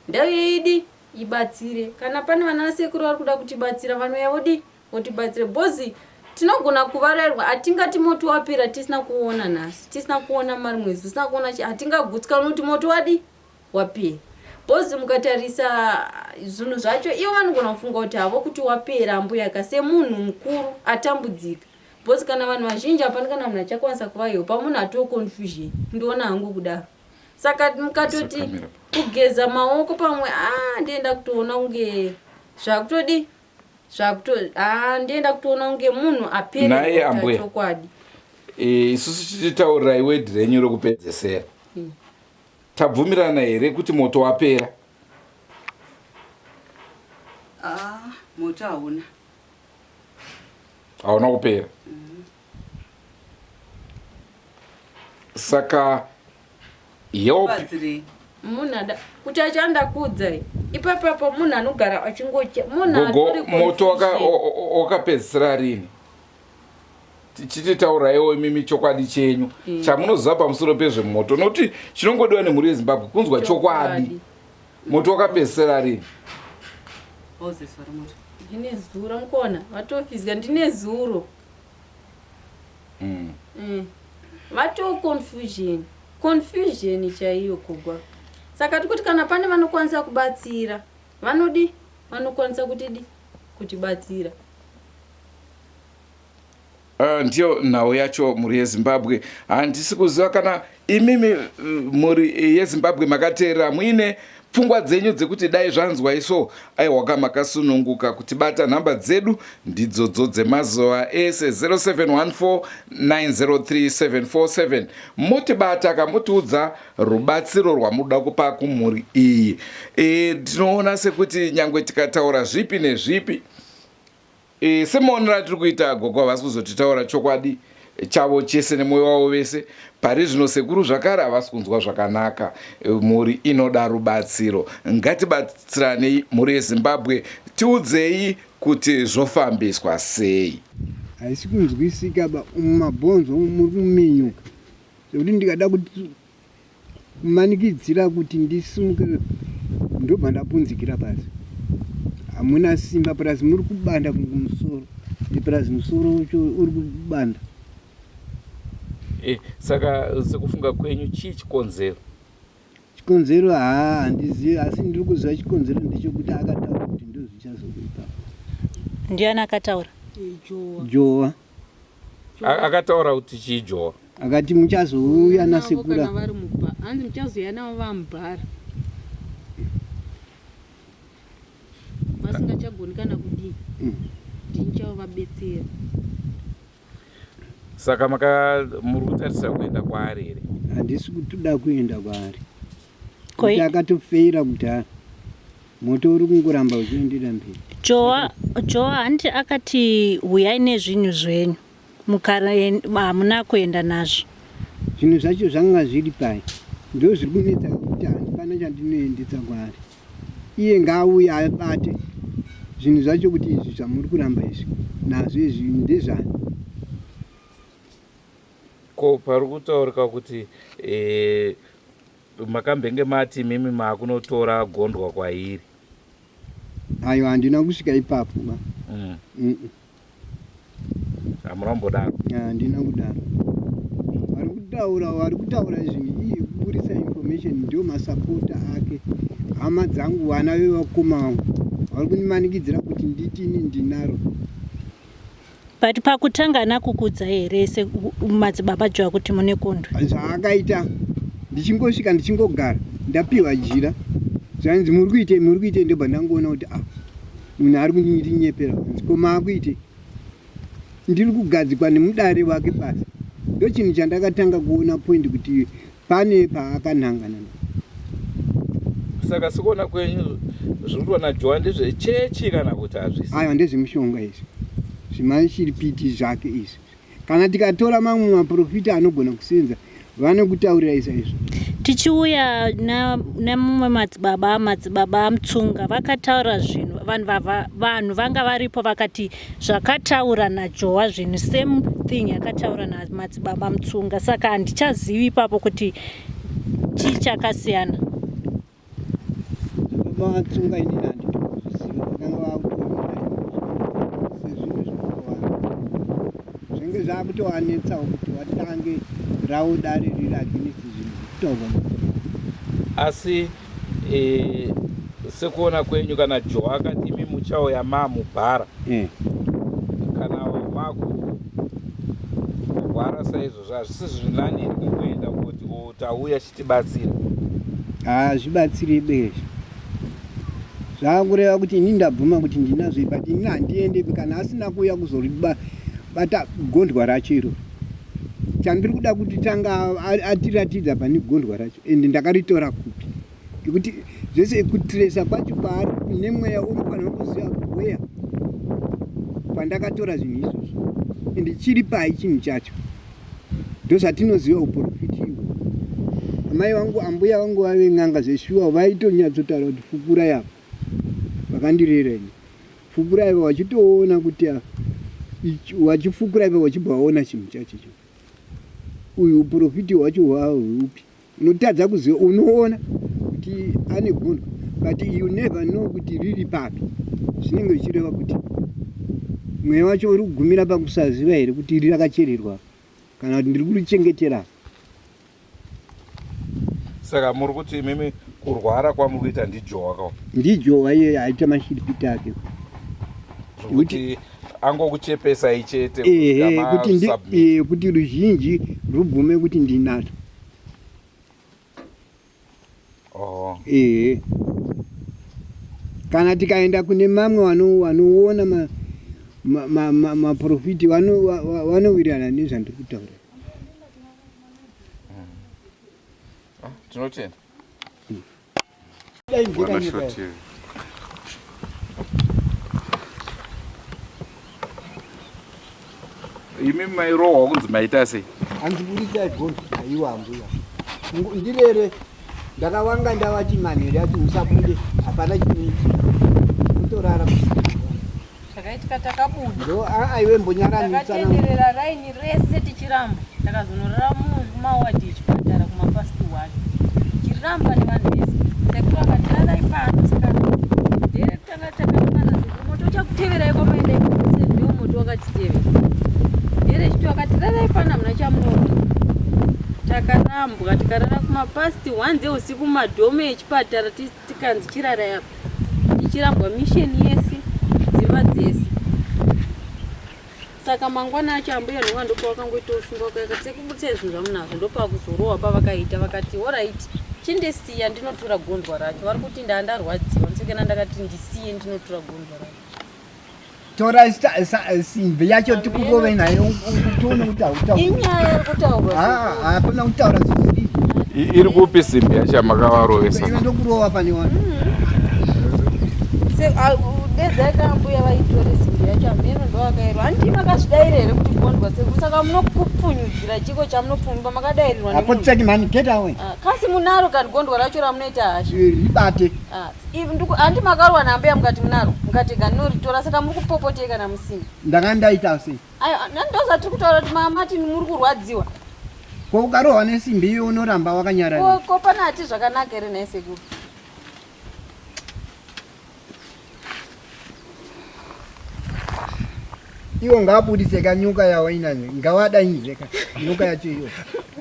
ndeidi ibatsire kana pane vana sekuru vari kuda kutibatsira vanouya vodi votibatsire bhozi tinogona kuvarairwa hatingati moto wapera tisina kuona nhasi tisina kuona mari mwedzi tisina kuona chi hatingagutsikani kuti moto wadi wapera bhozi mukatarisa zvinhu zvacho ivo vanogona kufunga kuti havo kuti wapera ambuya ka semunhu mukuru atambudzika bhozi kana vanhu vazhinji hapana kana munhu achakwanisa kuvahepa munhu atoo confusion ndiona hangu kudaro saka mukatoti kugeza maoko pamwe a ah, ndienda kutoona kunge zvakutodi zvakuto a ah, ndienda kutoona kunge munhu apera chokwadi e, isusu chititaurirai wedhi renyu rokupedzesera hmm. Tabvumirana here kuti moto wapera? Ah, moto hauna. Hauna kupera. Saka help Batsirei. Munhu ada kuti achandakuudzai ipapapo munhu anogara achingoche munhu gogo atori moto waka- confusion. o- o- wakapedzisira rini? Tichitauraiwo imimi chokwadi chenyu mm. chamunoziva pamusoro pezvemoto nokuti chinongodiwa nemhuri yezimbabwe kunzwa chokwadi moto wakapedzisira rini ndine zuro mukona vatofizika ndine zuro mm. Mm. vato confusion confusion chaiyo kugwa saka tikuti kana pane vanokwanisa kubatsira vanodi vanokwanisa kutidi kutibatsira Ndiyo nhau yacho mhuri yeZimbabwe. Handisi kuziva kana imimi mhuri yeZimbabwe makateerera muine pfungwa dzenyu dzekuti dai zvanzwa iso aiwaka makasununguka kutibata nhamba dzedu ndidzodzo dzemazuva ese 0714903747 motibata kamotiudza rubatsiro rwamunoda kupa kumhuri iyi e, tinoona sekuti nyangwe tikataura zvipi nezvipi E, semaonero atiri kuita gogo havasi kuzotitaura chokwadi chavo chese nemwoyo wavo vese pari zvino sekuru zvakare havasi kunzwa zvakanaka e, mhuri inoda rubatsiro ngatibatsiranei mhuri yezimbabwe tiudzei kuti zvofambiswa sei haisi kunzwisika ba mumabhonzo muri kuminyuka zvekuti ndikada kuti Kumanikidzira kuti ndisimuke ndobva ndapunzikira pasi. Hamuna simba plus muri kubanda kumusoro. Plus musoro ucho uri kubanda. Eh, saka sekufunga kwenyu chii chikonzero? Chikonzero haa handizivi asi ndiri kuziva chikonzero ndechekuti akataura kuti ndozvichazokuipa. Ndiani akataura? Jowa. Akataura kuti chii Jowa? Akati muchazouya nasekura. Kana vari mubha, hanzi muchazouya navo vamubhara. Vasingachagoni kana kudii. Ndini chavabetsera. Saka maka muri kutarisira kuenda kwaari here? Handisi kutoda kuenda kwaari. Kuti akatofeira kudhara. Moto uri kungoramba uchienderera mberi. Joa, Joa hanti akati huyai nezvinhu zvenyu mukare hamuna kuenda nazvo. Zvinhu zvacho zvanga zviri pai ndo zviri kunetsa kuti handipana chandinoendesa kwaari. Iye ngaauye abate zvinhu zvacho kuti izvi zvamuri kuramba izvi nazvo izvi ndezvani. Ko pari kutaurika kuti eh, Makambenge mati imimi maakunotora gondwa kwairi. Aiwa handina kusvika ipapo ba. Hamuna kumbodaro. Handina kudaro. Vari kutaura vari kutaura izvi iye kuburitsa information ndio masapota ake. Hama dzangu vana vevakoma vangu vari kundimanikidzira kuti nditi ini ndinaro. But pakutanga haana kukuudzai here se madzibaba Joa kuti mune kundwe? Zvaakaita ndichingosvika ndichingogara ndapiwa jira zvanzi muri kuitei muri kuitei ndobva ndangoona kuti ah munhu ari kundinyepera hanzi ko maakuitei ndiri kugadzikwa nemudare wake basi ndochinhu chandakatanga kuona point kuti Pane paakanangana na. Saka sekuona kwenyu zviri kuitwa naJohani ndezvechechi kana kuti hazvisi? Aiwa ndezvemushonga izvi. Zvimashiripiti zvake izvi. Kana tikatora mamwe maprofita anogona kusenza vanokutaurira isa izvo. Tichiuya nemumwe madzibaba madzibaba Mutsunga vakataura zvinhu vanhu vava vanhu vanga varipo vakati zvakataura naJowa zvinhu same thing yakataura namadzibaba Mutsunga saka handichazivi ipapo kuti chii chakasiyana. Baba Matsunga inini handiti kuzviziva vakanga vakutoona sezvinhu zvakawanda zvinge zvakutovanetsawo kuti vatange ravo dare riri against zvinhu zvekutaurwa asi e, sekuona kwenyu kana Joe akati imi muchauya mamubhara mm. kana makurwara saizvozvo hazvisi zviri nani here kungoenda kuti oh, tauya chitibatsira hazvibatsiri bezvo zvakureva kuti ini ndabvuma kuti ndinazvo but ini handiendi kana asina kuuya kuzoribata gondwa racho iro. Chandiri kuda kuti tanga atiratidza pane gondwa racho ende ndakaritora kupi ngekuti zvese kutresa kwacho kwaari nemweya unofanira kuziva weya kwandakatora zvinhu izvozvo ende chiri pai chinhu chacho ndozvatinoziva uprofiti ihwo amai vangu ambuya vangu vave n'anga zveshuwa vaitonyatsotaura kuti fukura yavo vakandirera ini fukura ivo vachitoona kuti wachifukura ivo wachibva waona chinhu chacho icho uyu uprofiti hwacho hwahupi unotadza kuziva unoona kuti ane gondwa but you never know kuti riri papi zvinenge zvichireva kuti mweya wacho uri kugumira pakusaziva here kuti iri rakachererwa kana kuti ndiri kurichengetera Saka muri kuti imimi kurwara kwamuri kuita ndijowa ka? Ndijowa iye aita mashiripiti ake. Zvekuti angokuchepesai chete ehe kuti ndi eh, kuti ruzhinji rubvume kuti ndinazvo. Oh. Ehe. Kana tikaenda kune mamwe vanoona maprofiti vanowirirana nezvandiri kutaura. Ah, tinotenda. Imi mairohwa kunzi maita sei? Hanzi buritsai bhonzo. Aiwa ambuya. Ndirere ndakawanga ndavati manheru acho musabude hapana chinoitika. Mutorara. Zvakaitika takabuda. Ndo aiwe mbonyarani Takatenderera raini rese tichiramba. Takazonorara mumawadhi echipatara kumapast one. Tichiramba nevanhu vese. Sekuru akati rarai pano saka ndere kutanga takaungana sekuru moto uchakuteverai kwamaenda ikoko se ndiwo moto wakatitevera. Ndere chito akati rarai pano hamuna chamunoona. Takarambwa tikarara kumapast one dzeusiku mumadhomu echipatara tikanzi chirarai apa. Tichirambwa mission yese dzimba dzese saka mangwana acho ambuya nhonga ndopawakangoita ushunga wakaita sekuburitsa zvinhu zvamunazvo ndopakuzorohwa pavakaita vakati orit chindisiya ndinotora gondwa racho vari kuti ndandarwadziwa ndisokena ndakati ndisiye ndinotora gondwa racho tora simbi yacho tikurove nayo tione kuti hautauri inyaya iri kutaurwa hapana kutaura zvisiri iri kupi simbi yacho yamakavarovesa iwe ndokurova pane wani dedzai kambuya vaitore simbi yacho hameno ndovakairwa handii makazvidaira here kuti gondwa sekuru saka munokupfunyudzira chiko chamunopfumba makadairirwa apo tseki mani get away ah, kasi munaro kani gondwa racho ramunoita hasha ribate ah, Handi makarwa nambuya mukati munaro mukati ega ndinoritora saka muri kupopotei kana musina. Ndanga ndaita sei? Ayo ndozvatiri kutaura kuti mama ti muri kurwadziwa. Ko ukarohwa nesimbi iyo unoramba wakanyarara. Ko ko pana ati zvakanaka here nhai sekuru? Iwo ngaabudise ka nyoka yawainayo ngawadainze ka nyoka yacho iyo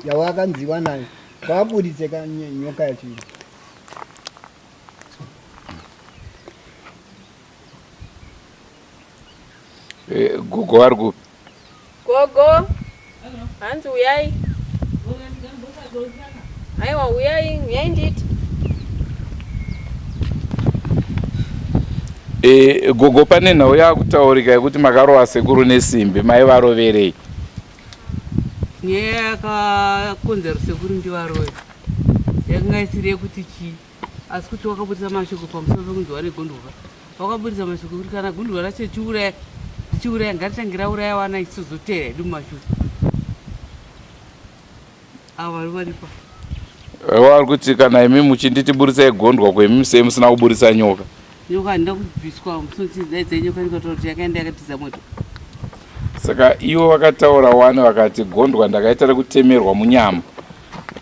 yawakanziwa nayo ngaabudise ka nyoka yacho iyo. Eh, gogo vari kupi? Gogo, hanzi uyai. Aiwa uyai, uyai nditi. E, gogo pane nhau yakutaurika yekuti makarova sekuru nesimbi maivaroverei? Nyaya yakakonzera sekuru ndivarove yakanga isiri yekuti chii asi kuti wakaburitsa mashoko pamusoro pekunzi wane gondorwa wakaburitsa mashoko ekuti kana gondorwa racho richiuraya richiuraya ngaritange rauraya wana ichizoteera hedu mumashure avo vari varipa vari kuti kana imi muchinditi buritsai gondwa kwemi sei musina kuburitsa nyoka Nyoka handina kubviswa musinotidaidza nyoka ndikataura kuti yakaenda yakatiza moto. Saka ivo vakataura wani vakati gondwa ndakaita rekutemerwa munyama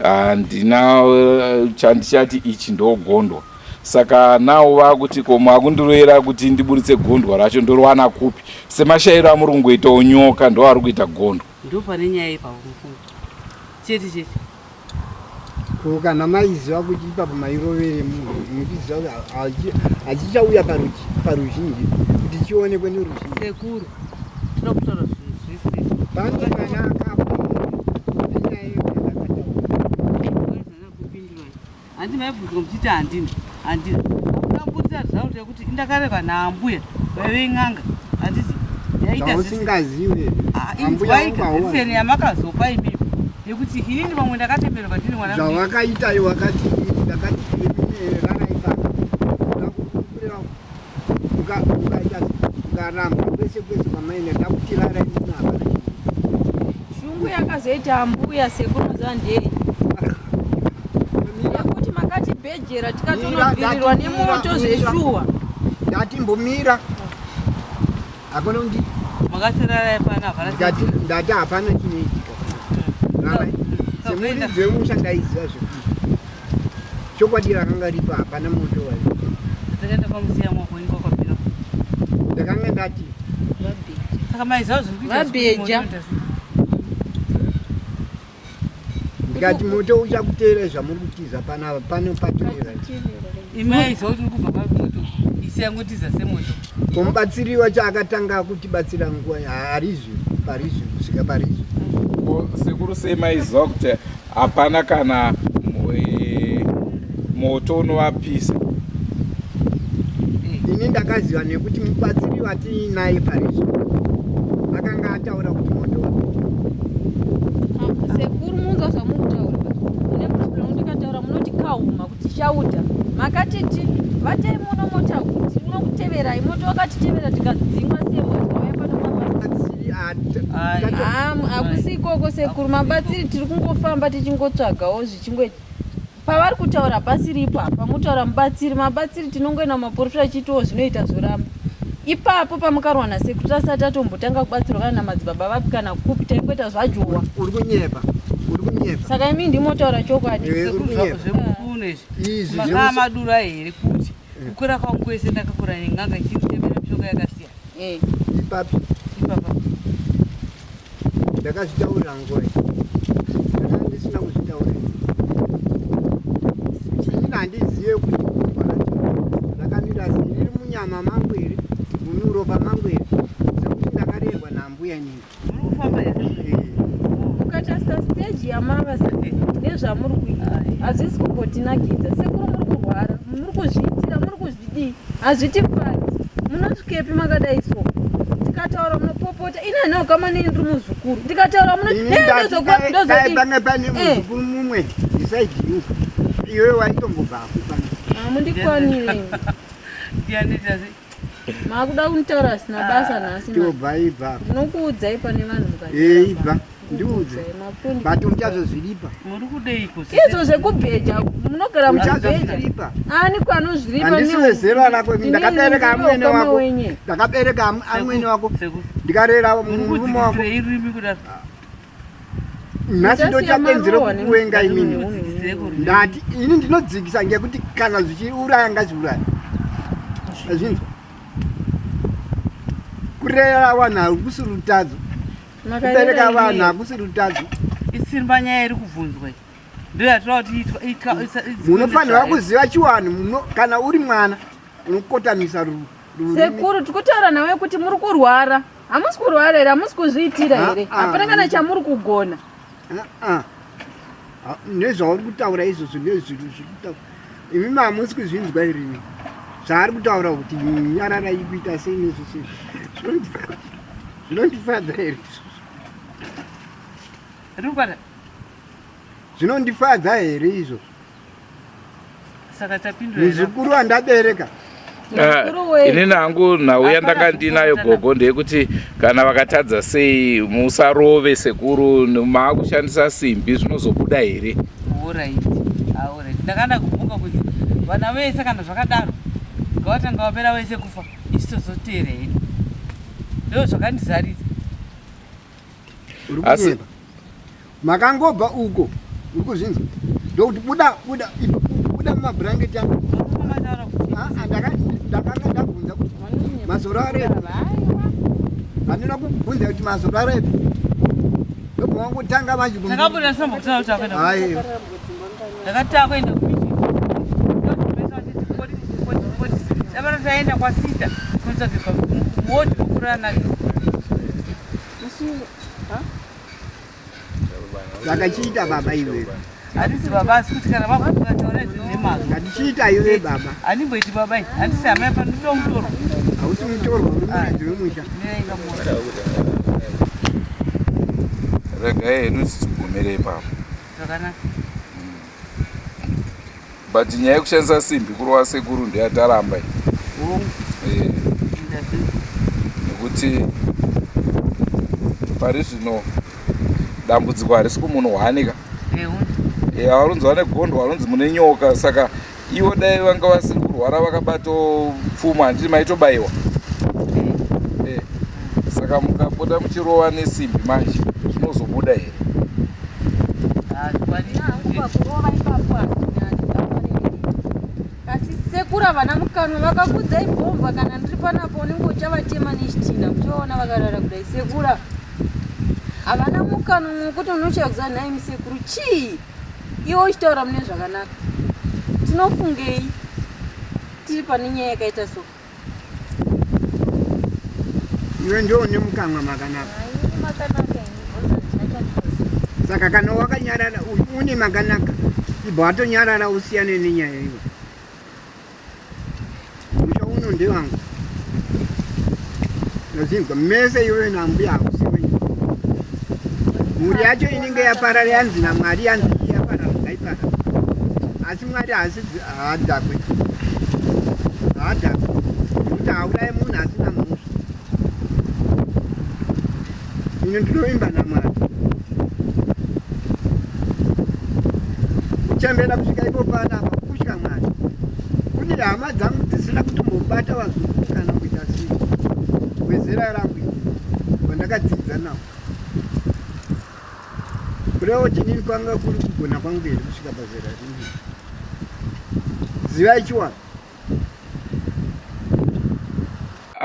handina eh, chandichati ichi ndogondwa saka nawo vakuti ko makundiroera kuti ndiburitse gondwa racho ndoriwana kupi semashairo amuri kungoitawo nyoka ndoari kuita gondwa Ndopane nyaya ipapo mufungo. Chete chete. Ko kana maiziva kuti ipapo mairovere munhu muchiziva kuti hachichauya paruzhinji kuti chionekwe neruzhinji. Sekuru, tinoda kutaura zvinhu zvese. Pane mwana akafa nenyaya yandakataura. Hanti maibvunzwa muchiti handina handina hamuna kuburitsa result yekuti indakareva naambuya vaive n'anga handiti yaita zvausingazive Ah, inzwaika seni yamakazopa imimi. Yekuti inini vamwe ndakatemerwa ndini mwana mudiki. Zvawakaita iwe wakati ndakati rarai pano. Ndakukureva ukaita ukaramba kwese kwese kwamaenda ndakuti rarai muno hapana chinhu. Shungu yakazoita ambuya sekuru muziva ndei yekuti makatibhejera tikatonobvirirwa nemoto zveshuwa. Ndatimbomira hakuna kundi Makati rarai pano hapana ndati ndati hapana chinoitika rarai semuridzi wemusha ndaiziva zvekuita chokwadi rakanga ripo hapana moto wai Takaenda kwamusiya mwako ingo kwapira. ndakanga ndati Saka maiziva zviri kuita Vabheja. Ndikati moto uchakuteera zvamuri kutiza panapa pano patorera. Imi aiziva kuti uri kubva papi moto isi yangotiza semoto. Ko mubatsiri wacho akatanga kutibatsira nguva harizvi parizvi kusvika parizvi. Ko sekuru sei maiziva kuti hapana kana e, moto unovapisa? Ini ndakaziva nekuti mubatsiri watiinaye parizvi akanga ataura kuti moto ah, sekuru munzwa zvamuri kutaura mune problem ndikataura munoti kauma kuti shauta makatiti vatei muno mota kuti unokuteverai moto wakatitevera tikadzingwa sembwa tikauya pano hakusi ikoko sekuru mabatsiri tiri kungofamba tichingotsvagawo zvichingoita Pavari kutaura hapasiri ipo apa mutaura mubatsiri mabatsiri tinongoenda mumaporofita achiitiwo zvinoita zvoramba ipapo pamukarwa nasekuru tasati tatombotanga kubatsirwa kana namadzibaba vapi kana kupi taingoita zvajowa uri kunyepa uri kunyepa saka imi ndimotaura chokwadi Eh, uri kunyepa Zvekufuna izvi izvi makaa madura here kuti kukura kwangu kwese ndakakura nen'anga ichinditembera mishonga yakasiyana Eh. Ipapi? Ipapa. Ndakazvitaurira nguva iyi. Ndakanga ndisina kuzvitaurira. Ini handizive kuti rakamira sei riri munyama mangu here muropa mangu here sekuti ndakarerwa nambuya inini. Muri kufamba here? Eh. Ukatarisa stage yamava nezvamuri kuita hazvisi kumbotinakidza sekuru muri kurwara muri kuzviitira muri kuzvidii Hazvitifadzi. Munosvikepi makadai so? Tikataura munopopota. Ini handina kukama neni ndiri muzukuru. Ndikataura munoti Ini "Eh, ndati ndozokwa- dai- ndozodii." dai pange pane Eh. muzukuru mumwe beside you iwe waitombobvako pano Hamundikwanire. Ndiani sei? Makuda kunitaura zvisina basa nhasi. ma. tobva ibva Ndinokuudzai pane vanhu mukati. Eh, ibva ndiudze but uchazozviripa muri kudeiko izvo zvekubheja munogara muchazozviripa ani kwanozviripa handisi wezera rako ndakabereka amwene wako ndakabereka amwene wako ndikarera murume wako nhasi ndochapenzera kukuwenga inini ndati ini ndinodzikisa ngekuti kana zvichiuraya ngazviuraya azvinzwa kurera vanhu hakusi rutadzo kubereka vanhu hakusi rutadzo isimba nyaya iri kubvunzwa ndoyatoda kuti munofanirwa kuziva chiwanhu kana uri mwana unokotamisa sekuru tikutaura nawe kuti muri kurwara hamusi kurwara here hamusi kuzviitira here ah, ah. hapana kana chamuri kugona ah, nezvauri kutaura izvozvo nezviri zviri kutaura imi mahamusi kuzvinzwa here imi zvaari kutaura kuti nyararai kuita sei nezvese zvinondifadza here izvozvo zvinondifadza here izvozvo saka tapindura muzukuru wandabereka Ah, inini hangu nhau yandanga ndinayo gogo ndeyekuti kana vakatadza sei musarove sekuru maakushandisa simbi zvinozobuda here ndakanda kufunga kuti vana vese kana zvakadaro ngavatanga vapera vese kufa isu tozoteera hedu ndo zvakandizaridza uri kunyepa makangobva uko uri kuzvinzwa ndokuti buda buda buda mumabhurangeti angu ah, ah, ndakanga ndabvunza kuti mazoro arepi handina kubvunza kuti mazoro arepi ndobva wangotanga manje ndakabuda ndisambokutana kuti akaenda ndakati takuenda kumitabara taenda kwasita kunotsvagirwa wodi vokurara nayo Zvakachiita baba iwe. Handisi baba asi kuti kana vakutaura izvi nemazvo. Ngatichiita iwe baba. Handimboiti baba iyi. Handisi hama yapano ndinoda mutorwa. Hausi mutorwa uri muridzi wemusha. Regai hedu tigume. Tigumire ipapo. Zvakanaka. But nyaya yekushandisa simbi kurova sekuru ndeyataramba iyi. Hongu. Eh, Ndazvinzwa. Nekuti pari zvino dambudziko harisi kumunhu hwani ka. Ehuni. Eh, varunzi vane gondo varunzi mune nyoka saka ivo dai vanga vasiri kurwara vakabatawo pfumo handiti maitobaiwa. Eh, saka mukapota muchirova nesimbi manje zvinozobuda here? Pakurova ipapo hazvinyanyi. Asi sekuru havana mukanwa vakakudzai bhomba kana ndiri panapa unenge uchavatema nechitinha uchivaona vakarara kudai sekuru havana mukanwa mwokuti unochakuza nhai misekuru chii iwe uchitaura mune zvakanaka tinofungei tiri pane nyaya yakaita so. Iwe ndiwo une mukanwa makanaka. Saka kana wakanyarara une makanaka ibva watonyarara usiyane nenyaya iwe. Musha uno ndewangu. Ndozvinzwa mese iwe nambuya hausi wenyu. Mhuri yacho inenge yaparara yanzi naMwari yanzi yaparara ngaiparara. Asi Mwari haasi haadhakwe. Haadhakwe. Nekuti hauraye munhu asina mhosva. Ini ndinovimba naMwari. Kuchembera kusvika ipo panapa kutya Mwari. Kune hama dzangu dzisina kutombobata vazukuru kana kuita sei. Wezera rangu iri wandakadzidza nawo. Kureva kuti inini kwanga kuri kugona kwangu here kusvika pazera rino. Zivai chiwano.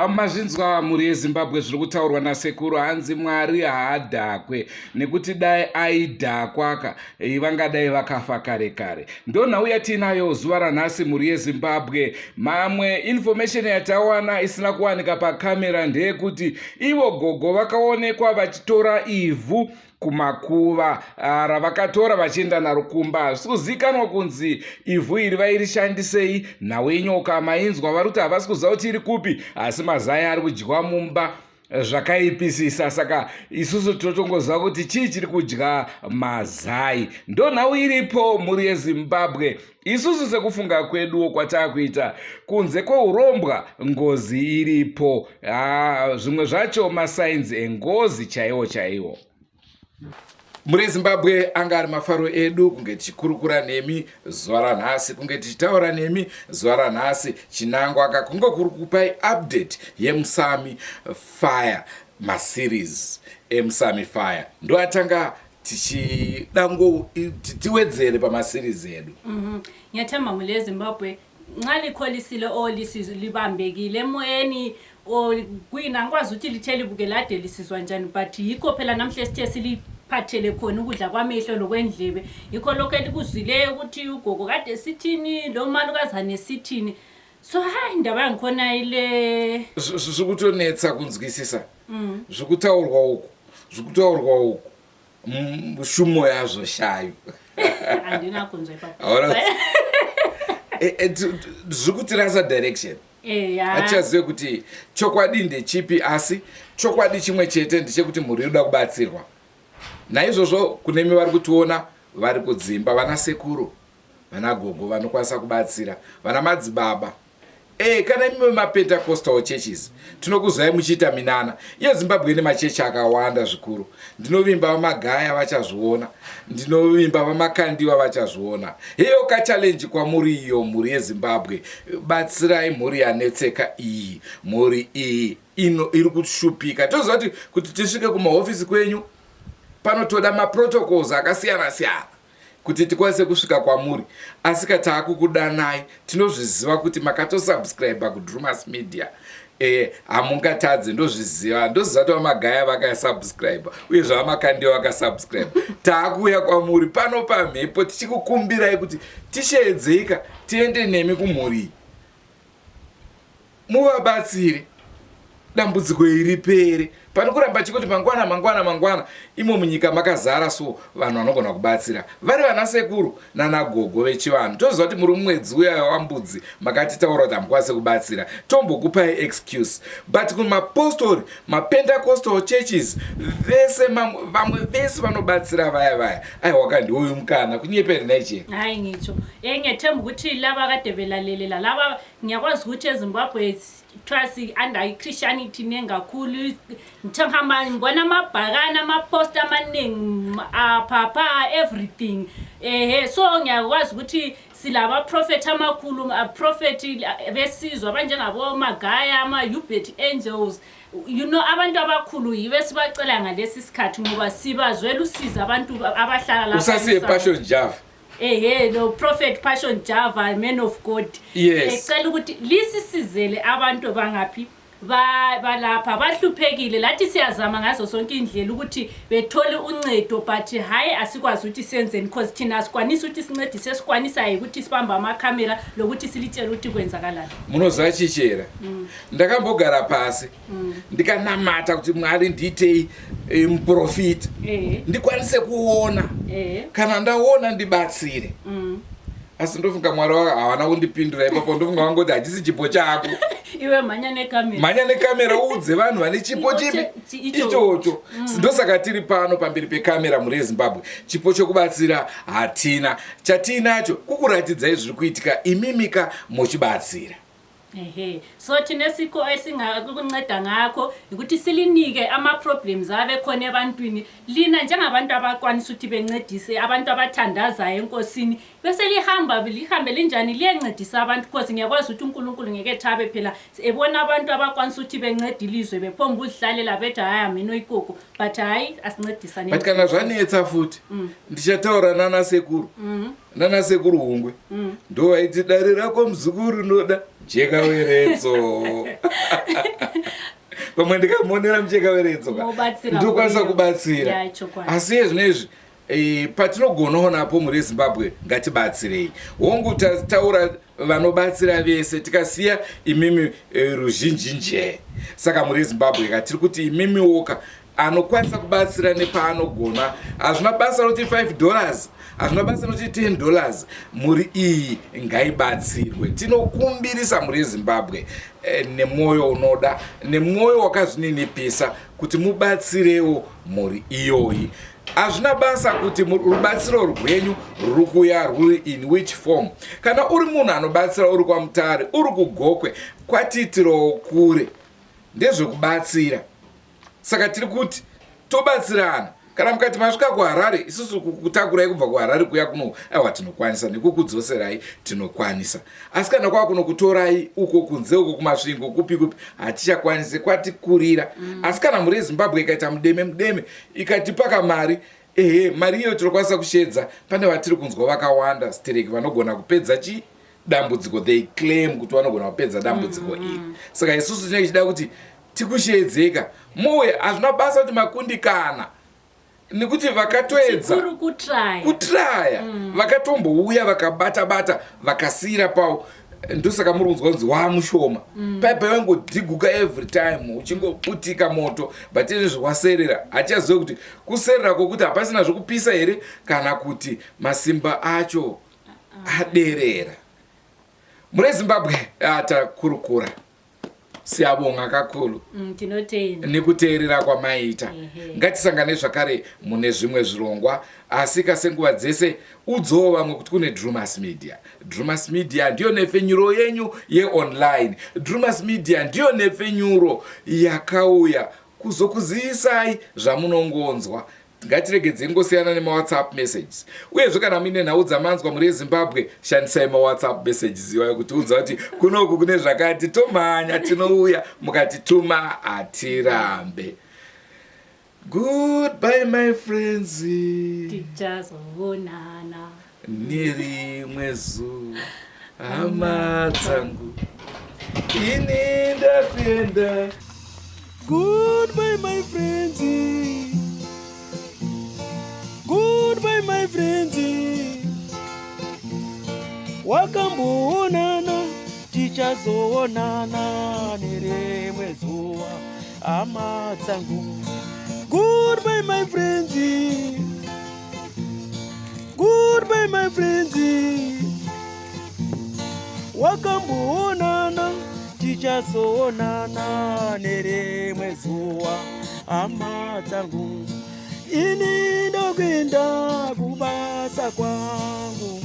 Mazvinzwa mhuri yeZimbabwe zviri kutaurwa nasekuru hanzi Mwari haadhakwe nekuti dai aidhakwaka eh, vangadai vakafa kare kare. Ndonhau yatiinayo zuva ranhasi mhuri yeZimbabwe. Mamwe information yatawana isina kuwanika pakamera ndeyekuti ivo gogo vakaonekwa vachitora ivhu kumakuva ah, ravakatora vachienda naro kumba. Hazvisi kuzivikanwa kunzi ivhu iri vairishandisei. Nhau yenyoka mainzwa vari kuti havasi kuziva kuti iri kupi, asi mazai ari kudyiwa mumba zvakaipisisa. Saka isusu tinotongoziva kuti chii chiri kudya mazai. Ndonhau iripo mhuri yeZimbabwe. Isusu sekufunga kweduwo kwataakuita kunze kweurombwa ngozi iripo. Ah, zvimwe zvacho masainzi engozi chaiwo chaiwo. Mhuri yeZimbabwe, anga ari mafaro edu kunge tichikurukura nemi zuva ranhasi, kunge tichitaura nemi zuva ranhasi. Chinangwa kakunge kuri kupai update yeMusami Fire, maseries eMusami Fire ndoatanga tichida ngo tiwedzere pamaseries edu. Ngiyathemba mhuri yeZimbabwe nxa likholisile or libambekile emoyeni or kuyini, angikwazi ukuthi lithe libuke lade lisizwa njani, but yikho phela namhla esithe siliphathele khona ukudla kwamehlo lokwendlebe. Yikho lokho elikuzwileyo ukuthi ugogo kade sithini lo malukazane sithini. So hayi, indaba yangikhona ile Zvikutonetsa kunzwisisa zvekutaurwa uku, zvekutaurwa uku shumo yazvo shayo. Handina kunzwa ipapo. Hauna- Zviri kutirasa direction. Hatichazive kuti chokwadi ndechipi, asi chokwadi chimwe chete ndechekuti mhuri inoda kubatsirwa. Naizvozvo kunemi vari kutiona vari kudzimba, vana sekuru, vana gogo vanokwanisa kubatsira, vana madzibaba, e kana imi vemapentecostal churches, tinokuzwai muchiita minana. Iyo Zimbabwe ine machechi akawanda zvikuru. Ndinovimba VaMagaya vachazviona, ndinovimba VaMakandiwa vachazviona. Heyo kachallenge kwamuri iyo mhuri yeZimbabwe, batsirai mhuri yanetseka iyi. Mhuri iyi ino iri kushupika. Toziva kuti tisvike kumahofisi kwenyu panotoda maprotocols akasiyana siyana kuti tikwanise kusvika kwamuri, asi ka taakukudanai tinozviziva kuti makatosubscribe kuDrumas Media. Hamungatadze, ndozviziva, ndoziva kuti VaMagaya vakasubscribe uye zvaVaMakandiwa vakasubscribe. Taakuuya kwamuri pano pamhepo tichikukumbirai kuti tisheedzeika tiende nemi kumhuri iyi muvabatsire dambudziko iri pere. Pane kuramba chikuti mangwana mangwana mangwana, imo munyika makazara so vanhu vanogona kubatsira. Vari vana sekuru nana gogo vechivanhu. Toziva kuti muri mumwedzi uya wambudzi makatitaura kuti hamukwanise kubatsira. Tombokupai excuse. But kumapostori, mapentacostal churches, vese vamwe vese vanobatsira vaya vaya. Aiwa ka ndiwoyu mukana kunyeperi nhai chero. Hayi ngitsho. Eh ngiyethemba ukuthi laba kade belalele la laba ngiyakwazi ukuthi eZimbabwe kuthiwa si-under i-christianity ningi kakhulu ngithe ngihamba ngibona amabhakane amaposta amaningi aphapha everything ehe so ngiyakwazi ukuthi silabaprofethi amakhulu aprofethi besizwe abanjengabomagaya ama-ubert angels you know abantu abakhulu yibo esibacela ngalesi sikhathi ngoba sibazwela usizi abantu abahlala lapha usasiye passion java Ehe no Prophet Passion Java man of God. Yes. Ecela ukuthi lisisizele abantu bangaphi balapha bahluphekile lathi siyazama ngazo sonke indlela ukuthi bethole uncedo but hayi asikwazi ukuthi senzeni because thina asikwanisi ukuthi sincedise esikwanisayo ukuthi sibambe amakhamera lokuthi silitshele ukuthi kwenzakalani munoziva chichera mm. ndakambogara pasi mm. ndikanamata kuti mwari ndiitei e, muprofita eh. ndikwanise kuona eh. kana ndaona ndibatsire mm. asi ndofunga mwari havana kundipindura ipapo ndofunga vangoti hachisi chipo chako iwe mhanya nekamera mhanya nekamera uudze vanhu vane chipo chipi ichocho mm. ndosaka tiri pano pamberi pekamera mhuri yezimbabwe chipo chokubatsira hatina chatiinacho kukuratidzai zviri kuitika imimika muchibatsira Ehe. So thina esikho esingakunceda ngakho ukuthi silinike ama-problems abekhona ebantwini lina njengabantu abakwanisa ukuthi bencedise abantu abathandazayo enkosini bese lihamba lihambe linjani liyencedisa abantu cause ngiyakwazi ukuthi uNkulunkulu ngeke thabe phela ebona abantu abakwanisa ukuthi bencede ilizwe bephomba uzihlalela bethi hayi amina oyikoko but hayi asincedisane but kana zvanetsa futi mm. ndichataura nana sekuru mm. Nana sekuru Hungwe mm. ndovaiti dare rako muzukuru ndoda jeka weretso pamwe ndikamonera mucheka weretso ndokwanisa kubatsira asi iye zvino izvi e, patinogonawo napo mhuri yezimbabwe ngatibatsirei hongu tataura vanobatsira vese tikasiya imimi e, ruzhinji njee saka mhuri yezimbabwe ka tiri kuti imimiwoka anokwanisa kubatsira nepaanogona hazvina basa rokuti 5 dollars hazvina basa rokuti 10 dollars mhuri iyi ngaibatsirwe tinokumbirisa mhuri yezimbabwe eh, nemwoyo unoda nemwoyo wakazvininipisa kuti mubatsirewo mhuri iyoyi hazvina basa kuti rubatsiro rwenyu ruri kuya rwuri in which form kana uri munhu anobatsira uri kwamutare uri kugokwe kwatiitirawo kure ndezvekubatsira saka tiri kuti tobatsirana kana mukati masvika kuharare isusu kukutakurai kubva kuharare kuya kuno aiwa tinokwanisa nekukudzoserai tinokwanisa asi kana kwava kunokutorai uko kunze uko kumasvingo kupi kupi hatichakwanise kwatikurira mm. asi kana mhuri yezimbabwe ikaita mudeme mudeme ikatipa kamari ehe mari iyo tinokwanisa kushedza pane vatiri kunzwa vakawanda stereki vanogona kupedza chii dambudziko they claim kuti vanogona kupedza dambudziko mm. iri saka isusu tinenge tichida kuti tikusheedzeka muuye hazvina basa kuti makundikana nekuti vakatoedza kutraya mm. vakatombouya vakabata bata vakasiira pavo ndosaka muri kunzwa kunzi wamushoma mm. paipa waingodhiguka every time uchingoputika moto but izvezvi waserera hatichazive kuti kuserera kwokuti hapasina zvokupisa here kana kuti masimba acho aderera mune zimbabwe takurukura siyabonga kakhulu mm, nekuteerera kwamaita ngatisangane zvakare mune zvimwe zvirongwa asi kasenguva dzese udzowo vamwe kuti kune drumas media drumas media ndiyo nhepfenyuro yenyu yeonline drumas media ndiyo nhepfenyuro yakauya kuzokuzivisai zvamunongonzwa Ngatiregedzei kungosiyana nemawhatsapp messages. Uyezve kana muine nhau dzamanzwa mhuri yeZimbabwe, shandisai mawhatsapp messages iwayo kutiudza kuti kunoku kune zvakati, tomhanya tinouya, mukatituma hatirambe. Goodbye my friends. Tichazoonana. Nerimwe zuva hama dzangu ini ndakuenda. Goodbye my friends. Goodbye my friends. Wakamboonana tichazoonana nerimwe zuva. Hama dzangu. Goodbye my friends. Goodbye my friends. Wakamboonana tichazoonana nerimwe zuva hama dzangu. Ini ndokuenda kubasa kwangu.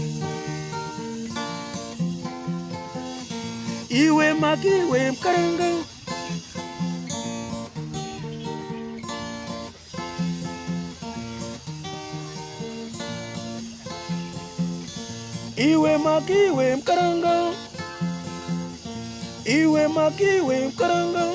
Iwe makiwe mkaranga. Iwe makiwe mkaranga. Iwe makiwe mkaranga.